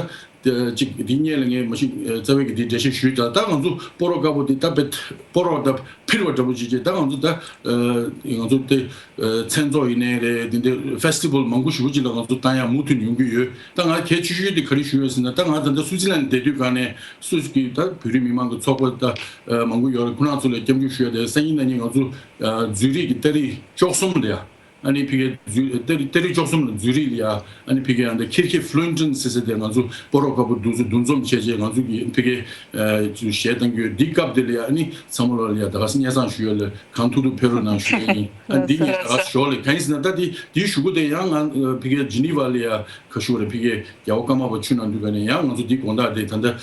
ཅིག་འདི་སྔོན་ལ་ངས་མ་གཞི་རྩ་བའི་གི་འདི་འགྲེལ་བཤད་ཞུས། ད་ད་ང་ཚོ་སྤོ་རོ་དཀར་པོ་འདི་ད་དཔེ་སྤོ་རོ་ད་འཕིར་བ་འདྲ་པོ་ཅིག་བྱས། ད་ང་ཚོ་ད་ང་ཚོ་དེ་མཚན་ཚོགས་ཡིན་ནའི་རེད། འདི་འདྲའི་ཕེ་སི་ཊི་བལ་མང་པོ་ཞེ་པོ་ཅིག་ལ་ང་ཚོ་བཏང་ཡ་མུ་མཐུད་ཡོང་གི་ཡོད། ད་ང་གལ་ཆེ་ཤོས་དེ་ག་རེ་ཞུ་ཡོད་ཟེར་ན། ད་ང་ད་ལྟ་སུའི་ཙི་ལན་བསྡད་དུས་ག་ནས་སུ་གི་ད་བོད་རིགས་མི་མང་གི་ཚོགས་པ་ད་མང་པོ་ཡོད་རེད། ཁོ་རང་ཚོ་ལ་སྐྱབས་འཇུག་ཞུ་ཡ་དེ་སང་ཉིན་གནངས་ཉིན་ང་ཚོ་ཛུ་རིག་གི་ཏ་རིག་བཅུ་གསུམ་ལ་ཡ། ཨ་ནི་ཕ་གིའི་ཛུ་ཏ་རིག་ཏ་རིག་བཅུ་གསུམ་ལ་ཛུ་རིག་ལ་ཡ། ཨ་ནི་ཕ་གིའི་ཨ་འདི་ཁིར་ཁི་ཕུ་ལུན་ཊན་ཟེར་ས་དེ་ང་ཚོ་སྤོ་རོ་དཀར་པོ་འདུག་སེ་འདུ་འཛོམས་བྱས་བྱས་ང་ཚོ་གི་ཕ་གིའི་ཨ་ཅིག་གཞས་བཏང་གི་ཡོད། འདི་སྐབས་དེ་ལ་ཡ་ཨ་ནི་ཚང་མ་ལོག་ལ་ཡ་ད་ག་སེ་སྙན་སེང་ཞུ་ཡ་ལ་གང་ཐུབ་ཐུབ་ཕེབས་རོགས་གནང་ཞུ་ཡ་ཡིན། ཨ་འདི་ངས་ད་ག་སེ་ཞོར་ལ་གང་ཡིན་ཟེར་ན། ད་འདི་འདིའི་གཞུག་གུ་དེ་ཡང་ང་ཕ་གིའི་ཇི་ནི་ཝ་ལ་ཡ་ཁ་ཤོར་རེད། ཕ་གིའི་རྒྱལ་བ་ཀརྨ་པ་མཆོད་གནང་དུས་ག་ནས་ཡང་ང་ཚོ་འདི་དགོང་དག་དེ་ད་ལྟ་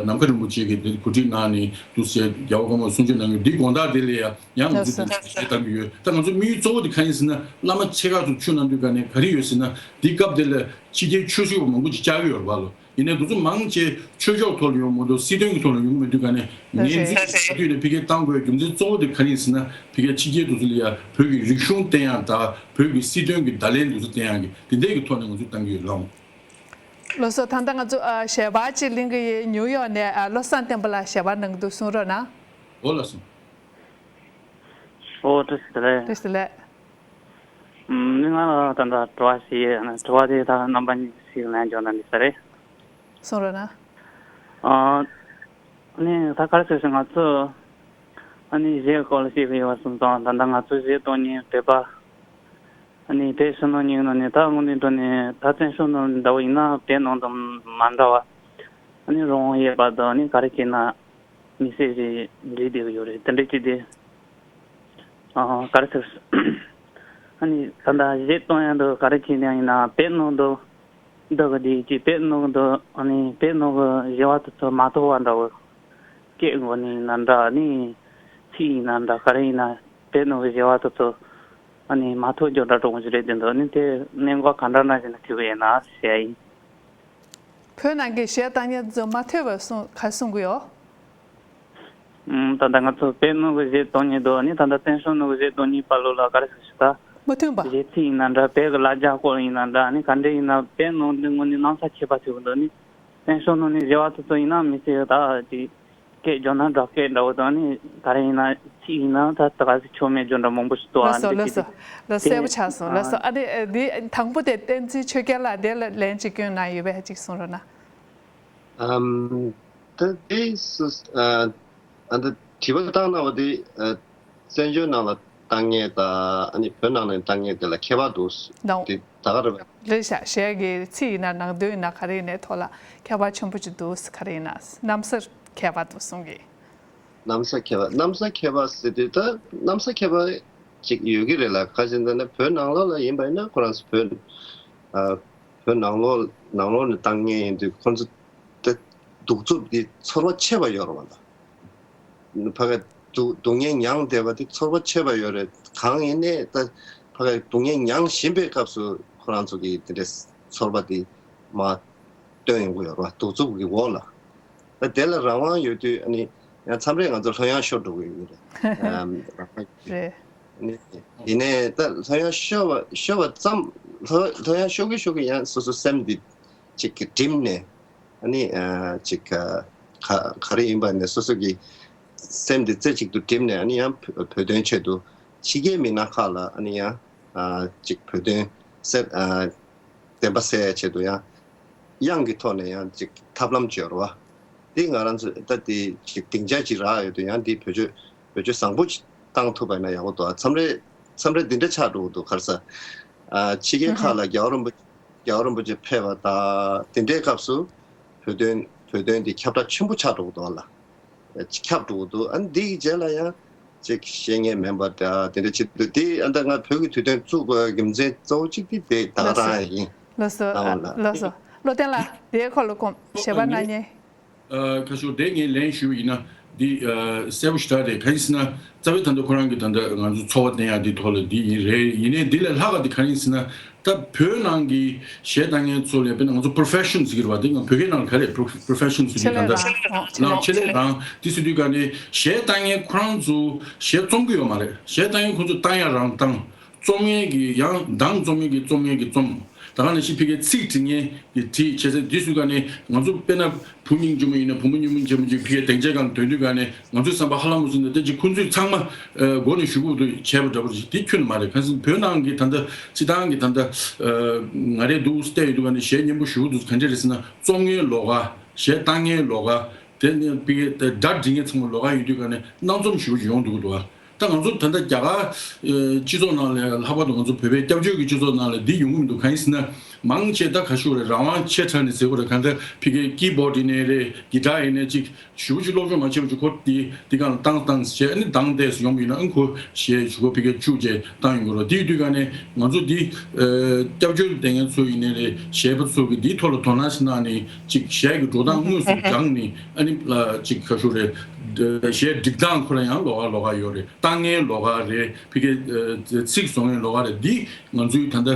ནམ་མཁའ་རིན་པོ་ཆེ་གི་དེ་གོ་སྒྲིག་གནང་ནས་འདུག་སེ་རྒྱལ་བ་ཀརྨ་པ་གསུང་ཆོས་གནང་གི་ཡོད། འདི་དགོང་དག་དེ་ལ་ཡ། ཡང་ང་ཚོ་དེ་འདྲ་བྱེད་བཏང་གི་ཡོད། ད་ང་ཚོ་དམིགས་ཡུལ་གཙོ་བོ་དེ་གང་ཡིན་ཟེར་ན། བླ་མ་ཆེ་ཁག་ཚོ་མཆོད་གནང་དུས་ག་ནས་ག་རེ་ཡོད་ཟེར་ན། འདི་སྐབས་དེ་ལ་ཕྱི་རྒྱལ་ཆོས་ཞུ་བ་མང་པོ་ཅིག་བཅར་གྱི་ཡོད་རེད་པ་ལོ། ཡིན་ནའི་འདི་ཚོ་མང་ཆེ་ཆོས་ཕྱོགས་ཐོག་ལ་ཡོང་མི་འདུག་སྲིད་དོན་གྱི་ཐོག་ལ་ཡོང་གི་མི་འདུག་ག་ནས་ངས་འཛིན་གྲྭ་དུས་ནས་ཕ་གིར་བཏང་དགོས་རྒྱུ་མཚན་གཙོ་བོ་དེ་ག་རེ་ཡིན་ཟེར་ན། ཕ་གིར་ཕྱི་རྒྱལ་དེ་ཚོ་ལ་ཡ་བོད་ཀྱི་རིག་གཞུང་བསྟན་ཡག་དང་བོད་ཀྱི་སྲིད་དོན་གྱི་བརྡ་ལན་དེ་ཚོ་བསྟན་ཡག་གི་དེ་འདྲའི་གི་ཐོག་ནས་ང་ཚོས་བཏང་གི་ཡོད་ལགས། ལགས་སོ། ད་ལྟ་ང་ཚོ་ཨ་ཞལ་པར་ཅིག་ལེན་གྱི་ཡོད། ནིའུ་ཡོག་ནས་ཨ་བློ་བཟང་བསྟན་པ་ལགས་ཞལ་པར་གནང་གི་འདུག་གསུང་རོགས་གནང་། འོ་ལགས་སོ། ཨོ་བཀྲ་ཤིས་བདེ་ལེགས། བཀྲ་ཤིས་བདེ་ལེགས། ཨམ་ནི་ང་ལ་ད་ལྟ་དྲི་བ་ཞིག་ཡོད། ཨ་ནི་དྲི་བ་དེ་ད་རྣམ་པ་གཉིས་ཤིག་ལན་འཇོག་ན་འགྲིག་ས་རེད། གསུང་རོགས་གནང་། ཨ་ནི་ད་ག་རེ་ཟེར་ཞིག་ང་ཚོ་ཨ་ནི་གཞས་སྐོར་ལ་བཤད་གི་ཡོད་པ་སོང་ཙང་། ད་ལྟ་ང་ཚོ་གཞས་གཏོང་མཁན་བོད་པ་ཨ་ནི་བོད་ཕྱི་ནང་གཉིས་ནང་ནས་ད་དངོས་གནས་དྲང་གནས་ད་བཙན་བྱོལ་ནང་འདྲ་བོ་ཡིན་ན་བོད་ནང་དང་མ་འདྲ་བ། ཨ་ནི་རང་དབང་ཡོད་པ་དང་། ཨ་ནི་ག་རེ་བྱས་ན་མི་སེར་ཞིག་འགྲིག་བསྡད་ཀྱི་ཡོད་རེད། དེ་འདྲ་ཅིག་དེ། ཨ་ག་རེ་ཟེར། ཨ་ནི་ད་ལྟ་གཞས་གཏོང་ཡག་འདི་ག་རེ་བྱས་ནས་ཡིན་ན། བོད་ནང་དུ་འདི་གི་དེ་ཅིག་བོད་ནང་དུ་ཨ་ནི་བོད་ནང་གི་གཞས་པ་དེ་ཚོ་མ་ཐོས་པ་འདྲ་བོ། སྐད་ངོ་ནས་ཡིན་ན་འདྲ། ཨ་ནི་ཚིག་ཡིན་ན་འདྲ། ག་རེ་ཡིན་ན་བོད་ནང་གི་གཞས་པ་དེ་ཚོ་ཨ་ནི་མ་ཐོས་རྒྱུ་འདྲ་འདྲ་བོ་ཞིག་རེད་དེ་འདུག་ཨ་ནི་དེ་གནད་འགག་ག་འདྲ་འདྲ་ཞིག་ནས་ཐུག་པ་ཡིན་ན་ཟེར་ཡ་ཡིན། བོད་ནང་གི་གཞས་བཏང་མཁན་ཚོ་མ་ཐོས་པ་གསུང་ག་གསུང་གི་ཡོད། ཨུམ། ད་ལྟ་ང་ཚོ་བོད་ནང་གི་གཞས་གཏོང་མཁན་དང་། ཨ་ནི་ད་ལྟ་བཙན་བྱོལ་ནང་གི་གཞས་གཏོང་མཁན་བར་ལོགས་ལ་ག་རེ་ཟེར་ཞིག་ད། མ་མཐུན་པ། གཞས་ཚིག་ཡིན་ན་འདྲ། བོད་ཀྱི་ལ་རྒྱ་སྐོར་ཡིན་ན་འདྲ། ཨ་ནི་ག་འདྲ་ཡིན་ན་བོད་ནང་འདི་དངོས་གནས་གནམ་ས་ཁྱད་པར་ཆེ་པོ་འདུག་ཨ་ནི་བཙན་བྱོལ་ནང་ནས་གཞས་པ་དེ་ཚོ་ཡིན་ན་མི་ཚེ་ད་ཅིག་སྐད་རྒྱག་ན་སྒྲ་སྐད་འདྲ་བོ་དང་། ཨ་ནི་ག་རེ་ཡིན་ན་ཚིག་ཡིན་ན་ད་ད་ག་ཚོད་ཆོ་མེད་རྒྱུ་འདྲ་མང་པོ་ཞིག་འདུག་ཨ་ལགས་སོ། ནི་ལགས་སོ། ལགས་སོ། གསལ་པོ་ཆགས་སོང་། ལགས་སོ། ཨ་ནི་འདི་དང་པོ་དེ་བསྟན་འཛིན་ཆོས་རྒྱལ་ལགས་དེ་ལ་ལན་ཅིག་སྐྱོན་གནང་ཡོད་པས་ཅིག་གསུང་རོགས་གནང་། ཨམ། ད་དེ་སུ་ཨ་ཨ་ད་དྲི་བ་བཏང་གནང་བ་དེ་ཨ་བཙན་བྱོལ་ནང་ལ་ བཏང་མཁན་དང་ཨ་ནི་བོད་ནང་ནས་བཏང་མཁན་དེ་ལ་ཁྱད་པར་འདུག་དང་། དེ་ད་ག་རེད་པས། རེད་ཤག་གཞས་ཀྱི་ཚིག་ཡིན་ན་ནང་དོན་ཡིན་ན་ག་རེ་ཡིན་ནའི་ཐོག་ལ་ཁྱད་པར་ཆེན་པོ་ཅིག་འདུག་ག་རེ་ཡིན་ན་གནམ་ས་ཁྱད་པར་འདུག་གསུང་གི། གནམ་ས་ཁྱད་པར་གནམ་ས་ཁྱད་པར་ཟེར་དུས་ད་གནམ་ས་ཁྱད་པར་ཅིག་ཡོད་ཀྱི་རེད་ལ། ཁ་ཅིག་འདི་ནི་བོད་ནང་ལོགས་ལ་ཡིན་པ་ཡིན་ན་ཁོ་རང་ཚོ་བོད་ཨ་བོད་ནང་ལོགས་ནང་ལོགས་ནས་བཏང་མཁན་ཡིན་དུས་ཁོ་ཚོ་ད་གདུག་རྩུབ་འདི་ཚོར་བ་ཆེ་བ་ཡོད་རེད་པ། ད་ཕ་གི་སྡུག་སྡུག་བསྔལ་མྱངས་བསྡད་པ་དེ་ཚོར་བ་ཆེ་བ་ཡོད་རེད། གང་ཡིན་ནའི་ད་ཕ་གི་སྡུག་བསྔལ་མྱངས་བཞིན་པའི་སྐབས་སུ་ཁོ་རང་ཚོ་གི་དེ་འདྲའི་ཚོར་བ་དེ་མར་བཏོན་ཡོང་གི་ཡོད་རེད་པ། གདུག་རྩུབ་ཀྱི་འོག་ལ། ད་དེ་ལ་རང་དབང་ཡོད་དུས་ཨ་ནི་ཡང་མཚམས་རེ་ང་ཚོ་ལྷོད་ཡངས་ཤོར་འགྲོ་གི་ཡོད་རེད། ཨམ་རེད། ཨ་ནི་ཡིན་ནའི་ད་ལྷོད་ཡངས་ཤོར་བ་ཤོར་བ་ཙམ་ལྷོད་ལྷོད་ཡངས་ཤོར་གི་ཤོར་གི་ཡང་སོ་སོ་སེམས་འདི་ཅིག་གི་བསྒྲིམས་ནས་ཨ་ནི་ཨ་ཅིག་ག་ག་ག་རེ་ཡིན་པ་ནས་སོ་སོ་གི་སེམས་འདི་རྩེ་གཅིག་ཏུ་བསྒྲིམས་ནས་ཨ་ནི་ཡང་བོད་བོད་དོན་ཆེད་དུ་ཕྱི་རྒྱལ་མི་སྣ་ཁག་ལ་ཨ་ནི་ཡང་ཨ་ཅིག་བོད་དོན་སེ་ཨ་བདེན་པ་གསལ་ཡ་ཆེད་དུ་ཡང་དབྱངས་ཀྱི་ཐོག་ནས་ཡང་ཅིག་ཐབས་ལམ་སྦྱོར་བ་འདི་ང་རང་ཚོ་ད་འདི་ཅིག་སྡིངས་ཆ་ཅིག་རག་ཡོད་དུས་ཡང་འདི་བེད་སྤྱོད་བེད་སྤྱོད་བཟང་པོ་ཅིག་བཏང་ཐུབ་པ་ཡིན་ན་ཡག་པོ་འདུག་མཚམས་རེ་མཚམས་རེ་འདི་འདྲ་ཆགས་འགྲོ་གི་འདུག་ག་རེ་ཟེར། ཨ་ཕྱི་རྒྱལ་ཁག་ལ་རྒྱལ་བ་རིན་པོ་རྒྱལ་བ་རིན་པོ་ཆེ་ཕེབས་པ་དང་དེ་འདྲའི་སྐབས་སུ་བོད་དོན་བོད་དོན་འདི་ཁྱབ་བསྒྲགས་ཆེན་པོ་ཆགས་འགྲོ་གི་འདུག་ལ། ཁྱབ་འགྲོ་གི་འདུག་ཨ་ནི་འདི་གི་རྗེས་ལ་ཡང་ཅིག་ཤེས་མཁན་མིན་པ་འདྲ་དེ་འདྲ་བྱེད་འདུག་དེ་ཨ་ད་ང་བོད་ཀྱི་དུས་སྟོན་བཙུགས་དགོས་རྒྱུ་མཚན་གཙོ་བོ་གཅིག་དེ་དེ་ད་ག་རང་ཡིན། ལགས་སོ། ལགས་སོ། བློ་བསྟན་ལགས་དེའི་སྐོར་ལ་དགོངས་ཞལ་པར་གནང་མཁན། ཁ་ཤོར་དེ་ངས་ལན་ཞུས་པ་ཡིན་ན་འདི་གསལ་པོ་ཞེ་དྲག་རེད། གང་ཡིན་ཟེར་ན་རྩ་བའི་ད་ལྟ་ཁོ་རང་གི་ད་ལྟ་ང་ཚོ་འཚོ་བ་བསྟེན་ཡག་འདི་ཐོག་ལ་འདི་ཡིན་རེད། ཡིན་ནའི་འདི་ལས་ལྷག་ག་འདི་གང་ཡིན་ཟེར་ན་ད་བོད་ནང་གི་གཞས་བཏང་མཁན་ཚོ་ལས་དཔེར་ན་ང་ཚོ་profession་ཟེར་གྱི་རེད་པ། འདི་ང་བོད་སྐད་ནང་ལ་ག་རེ་profession ཟེར་གྱི་ད་ལྟ་ཆེད་ལས་རང་འདི་ཟེར་དུས་ག་ནས་གཞས་བཏང་མཁན་ཁོ་རང་ཚོ་གཞས་རྩོམ་གྱི་ཡོད་མ་རེད། གཞས་བཏང་མཁན་ཁོ་ཚོ་བཏང་ཡག་རང་བཏང་། རྩོམ་མཁན་གྱི་ཡང་གདངས་རྩོམ་མཁན་གྱི་རྩོམ་མཁན་གྱི་རྩོམ། ད་ག་ནང་བཞིན་ཕ་གིའི་ཚིག་འབྲི་མཁན་གྱི་བྲིས་བྱས་ཚེ་འདི་ཚོའི་སྒང་ནས་ང་ཚོ་དཔེར་ན་བུ་སྙིང་རྗེ་མོ་ཡིན་ན་བུ་མོ་སྙིང་རྗེ་མོ་ཅིག་ཕ་གིའི་སྡིངས་ཆའི་སྒང་ཐོན་དུས་སྒང་ནས་ང་ཚོའི་བསམ་པ་ཧ་ལམ་མོ་ཟིན་ནས་དེ་ཅིག་ཁོང་ཚོས་ཚང་མ་མགོ་ནས་གཞུག་གུ་དུ་བྱས་པ་འདྲ་པོ་ཞིག་འདི་ཁྱོན་ནས་མ་རེད། གང་ཟེར་བོད་ནང་གི་ད་ལྟ་སྤྱི་བཏང་གི་ད་ལྟ་ང་རེ་འདུག་བལྟས་ཡོད་དུས་སྒང་ནས་གཞས་སྙན་པོ་ཞེ་པོ་འདུག་ག་འདྲ་རེད་ཟེར་ན་རྩོམ་མཁན་ལོགས་ཀ་གཞས་བཏང་མཁན་ལོགས་ཀ་དེ་ནས་ཕ་གིའི་སྒྲ་འབྲི་མཁན་ཚང་མ་ལོགས་ཀ་ཡིན་དུས་སྒང་ནས་སྣ་འཛོམས་ཞེ་པོ་ཅིག་ཡོང་འདུག་གི་འདུག་ཨ། ད་ང་ཚོ་ད་ལྟ་རྒྱ་གར་སྤྱི་ཚོགས་ནང་ལ་ལྷག་པར་དུ་ང་ཚོ་བོད་པའི་སྐྱབས་བཅོལ་གྱི་སྤྱི་ཚོགས་ནང་ལ་འདི་ཡོང་གི་མི་འདུག་གང་ཡིན་ཟེར་ན་མང་ཆེ་ད་ག་ཞུ་རེད། རང་དབང་ཆེ་དྲགས་ནས་ཟེར་དགོས་རེད། གང་ལྟར་ཕ་གིའི་ཀི་བོཌ་ཡིན་ནའི་རེད། གི་ཊར་ཡིན་ནའི་ཅིག་ཞེ་པོ་ཅིག་སློབ་སྦྱོང་མ་བྱས་པ་ཅིག་ཁོ་འདི་འདི་སྒང་ལ་བཏང་བཏང་ཟེར་བྱས་ཨ་ནི་འདང་བསྡད་ཡོང་གི་ཡིན་ན་ཨ་ཁོ་གཞས་ཞུ་ཁོ་ཕ་གིའི་བཅུག་བྱས་བཏང་ཡོང་གི་རེད། དེ་ཡིན་དུས་ག་ནས་ང་ཚོ་འདི་སྐྱབས་བཅོལ་བསྡད་མཁན་ཚོ་ཡིན་ནའི་རེད། གཞས་པ་ཚོ་གི་འདིའི་ཐོག་ལ་དོ་སྣང་ཞིག་གནང་ནས་ཅིག་གཞས་ཀྱི་འགྲོ་སྟངས་དངོས་སུ་སྦྱངས་ནས་ཨ་ནི་ཅིག་ག་ཞུ་རེད། གཞས་སྒྲིག་སྟངས་ཁོ་རང་ཡང་ལོགས་ཀ་ལོགས་ཀ་ཡོད་རེད། བཏང་མཁན་ལོགས་ཀ་རེད། ཕ་གིའི་ཚིག་བཟོ་མཁན་ལོགས་ཀ་རེད། འདི་ང་ཚོའི་ད་ལྟ་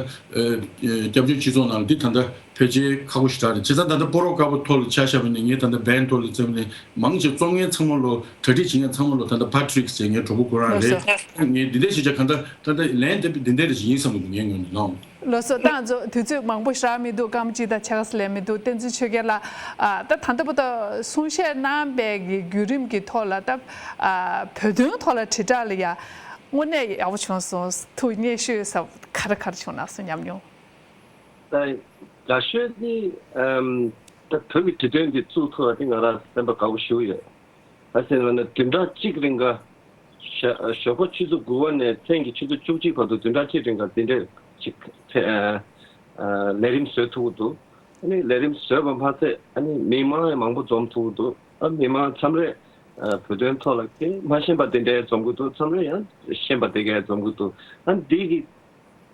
སྐྱབས་བཅོལ་སྤྱི་ཚོགས་ནང་ལ་འདི་ད་ལྟ་ཕལ་ཆེར་ཁག་པོ་ཞེ་དྲག་རེད། བྱས་ཙང་ད་ལྟ་སྤོ་རོ་དཀར་པོ་ཐོག་ལ་ཆ་བཞག་པ་ཡིན་ན་ངས་ད་ལྟ་བན་ཐོག་ལ་བཙལ་བ་ནས་མང་ཆེ་རྩོམ་མཁན་ཚང་མ་ལོ་གྲ་སྒྲིག་བྱེད་མཁན་ཚང་མ་ལོ་ད་ལྟ་པ་ཊི་རིག་ཟེར་ངའི་གྲོགས་པོ་ཁོ་རང་རེད། ངས་འདི་འདྲ་ཞིག་བྱས་གང་ལྟར་ད་ལྟ་ལན་དེ་འདི་འདྲ་རེ་ཞིག་ཡིན་བསམ་གི་འདུག་ངའི་ངོས་ནས་ལགས། ལགས་སོ། ད་ང་ཚོ་དུས་ཚོད་མང་པོ་ཞེ་དྲག་མི་འདུག་སྐར་མ་གཅིག་དང་ཕྱེད་ཀ་ཙམ་ལས་མི་འདུག་བསྟན་འཛིན་ཆོས་རྒྱལ་ལགས། ཨ་ད་ད་ལྟ་བར་དུ་གསུང་བཤད་གནང་བའི་གི་བརྒྱུད་རིམ་གྱི་ཐོག་ལ་ད་ཨ་བོད་དོན་ཐོག་ལ་དྲིལ་བསྒྲགས་ལ་ཡ་དངོས་གནས་ཡག་པོ་བྱུང་སོང་། ཐུགས་མཉེས་ཤོས་ས་ག་རེ་ག་རེ་བྱུང་ན་གསུང་ཉམས་མྱོང་། ད་དགའ་ཤོས་ནི་ཨམ་ད་བོད་ཀྱི་དྲི་དོན་འདི་བཙུགས་ཐུབ་པ་དེ་ང་རང་སེམས་པ་དགའ་པོ་ཞེ་པོ་ཡོད། ག་ཟེར་ན་བདུན་ཕྲག་གཅིག་རིང་ག་ཞོགས་པ་ཆུ་ཚོད་དགུ་པ་ནས་མཚན་གྱི་ཆུ་ཚོད་བཅུ་གཅིག་བར་དུ་བདུན་ཕྲག་གཅིག་རིང་ག་འདི་འདྲས་ཅིག་ཨ་ཨ་ལས་རིམ་བཟོ་ཐུབ་ཀྱི་འདུག་ཨ་ནི་ལས་རིམ་བཟོས་པ་མ་ཚད་ཨ་ནི་མི་མང་ཡང་མང་པོ་འཛོམས་ཐུབ་ཀྱི་འདུག་ཨ་མི་མང་མཚམས་རེ་ཨ་བོད་དོན་ཐོག་ལ་གི་མ་ཤེས་པ་དེ་འདྲའི་འཛོམས་ཀྱི་འདུག་མཚམས་རེ་ཡང་ཤེས་པ་དེ་འདྲའི་འཛོམས་ཀྱི་འདུག་ཨ་འདི་གི་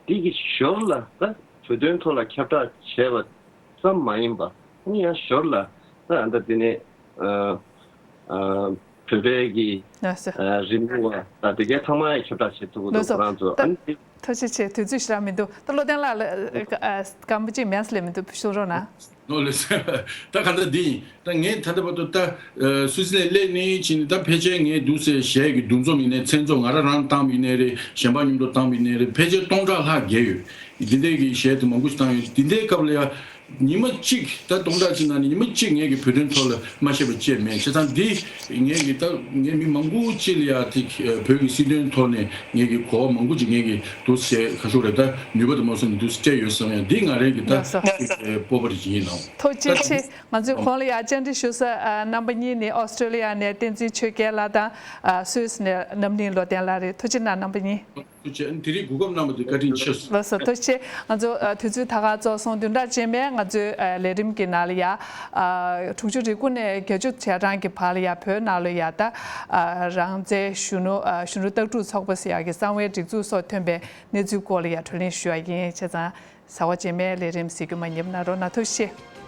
འདི་གི་ཞོར་ལ་ད་བོད་དོན་ཐོག་ལ་ཁྱབ་བསྒྲགས་བྱས་པ་ཙམ་མ་ཡིན་པ་ཨ་ནི་ཡང་ཞོར་ལ་ད་ཨ་ད་དེ་ནས་ཨ་ཨ་བོད་པའི་གི་ལགས་སོ། ཨ་རི་མོ་བ་ད་དེ་གའི་ཚང་མ་ཡང་ཁྱབ་བསྒྲགས་བྱེད་ཐུབ་ཀྱི་འདུག་ལགས་སོ། ཁོ་རང་ཚོ་ད་ཨ་ནི་ཐུགས་རྗེ་ཆེ། དུས་ཚོད་ཞེ་དྲག་མི་འདུག་ད་བློ་བསྟན་ལགས་ལ་ཨ་སྐར་མ་གཅིག་མེད་ལས་མི་འདུག་ཞུ་རོགས་གནང་། ནོ་ལེ་ད་ག་ད་འདི་ཡིན། ད་ངས་ད་ལྟ་བར་དུ་ད་སུད་སི་ལན་སླེབས་ནས་ཕྱིན་ནས་ད་ཕལ་ཆེར་ངས་འདུག་སེ་གཞས་ཀྱི་འདུ་འཛོམས་ཡིན་ནའི་མཚན་ཚོགས་ང་རང་རང་བཏང་བ་ཡིན་ནའི་རེད། གཞན་པ་མཉམ་དུ་བཏང་བ་ཡིན་ནའི་རེད། ཕལ་ཆེར་སྟོང་ཕྲག་ལྷག་བརྒལ་ཡོད། འདི་འདྲའི་གི་གཞས་དེ་མང་པོ་ཞིག་བཏང་ཡོད། འདི་འདྲའི་སྐབས་ལ་ཡ་ཉི་མ་གཅིག་ད་སྟོང་ཕྲག་གཅིག་ནང་ནས་ཉི་མ་གཅིག་ངས་ཀྱི་བོད་དོན་ཐོག་ལ་མ་བཤད་པ་ཅིག་མེད། བྱས་ཙང་འདི་ངས་ཀྱི་ད་ངས་མི་མང་པོ་ཅིག་ལ་ཡ་དེ་བོད་ཀྱི་སྲིད་དོན་ཐོག་ནས་ངས་ཀྱི་གོ་བ་མང་པོ་ཅིག་ངས་ཀྱི་ འདུག་སེ་ཁ་ཤོག་རེད། ད་ནུས་པ་དང་མ་སོང་ནས་འདུག་སེ་སྤྲད་ཡོད་བསམ་ཡང་འདི་ང་རང་གི་ད་ལགས་སོ། སྤོབས་པ་རེ་ཅིག་ཡིན་ནའང་། ཐུགས་རྗེ་ཆེ། ང་ཚོས་གོང་ལ་ཡང་བཅར་འདྲི་ཞུ་ས་ཨ་རྣམ་པ་གཉིས་ནི་ཨོ་སི་ཀྲོ་ལི་ཡ་ནས་བསྟན་འཛིན་ཆོས་རྒྱལ་ལགས་དང་ཨ་སུད་སི་ནས་རྣམ་གླིང་བློ་བརྟན་ལགས་རེད། ཐུགས་རྗེ་གནང་རྣམ་པ་གཉིས། ཐུགས་རྗེ། དེ་རིང་གོ་སྐབས་གནང་བ་དེ་བཀའ་དྲིན་ཆེ། ལགས་སོ། ཐུགས་རྗེ་ཆེ། ང་ཚོ་ཨ་དུས་ཚོད་ད་ག་རྫོགས་སོང་། བདུན་ཕྲག་རྗེས་མའི་ང་ཚོའི་ཨ་ལས་རིམ་གྱི་ནང་ལ་ཡ་ཨ་དྲུག་ཅུ་རེ་དགུ་ནས་བརྒྱད་ཅུ་ཞེ་གྲངས་ཀྱི་བར་ལ་ཡ་བོད་ནང་ལ་ཡ་ད་ཨ་རང་བཙན་གཞོན་ནུ་ཨ་གཞོན་ནུ་ལྟ་གྲུབ་ཚོགས་པ་ཟེར་ཡག་གི་གསང་བའི་སྒྲིག་འཛུགས་སོགས་ཐོན་པའི་གནས་ཚུལ་སྐོར་ལ་ཡ་བགྲོ་གླེང་ཞུ་ཡ་ཡིན། བྱས་ཙང་ཟླ་བ་རྗེས་མའི་ལས་རིམ་གཟིགས་རྒྱུ་མ་བསྙེལ་གནང་རོགས་གནང་། ཐུགས་རྗེ་ཆེ།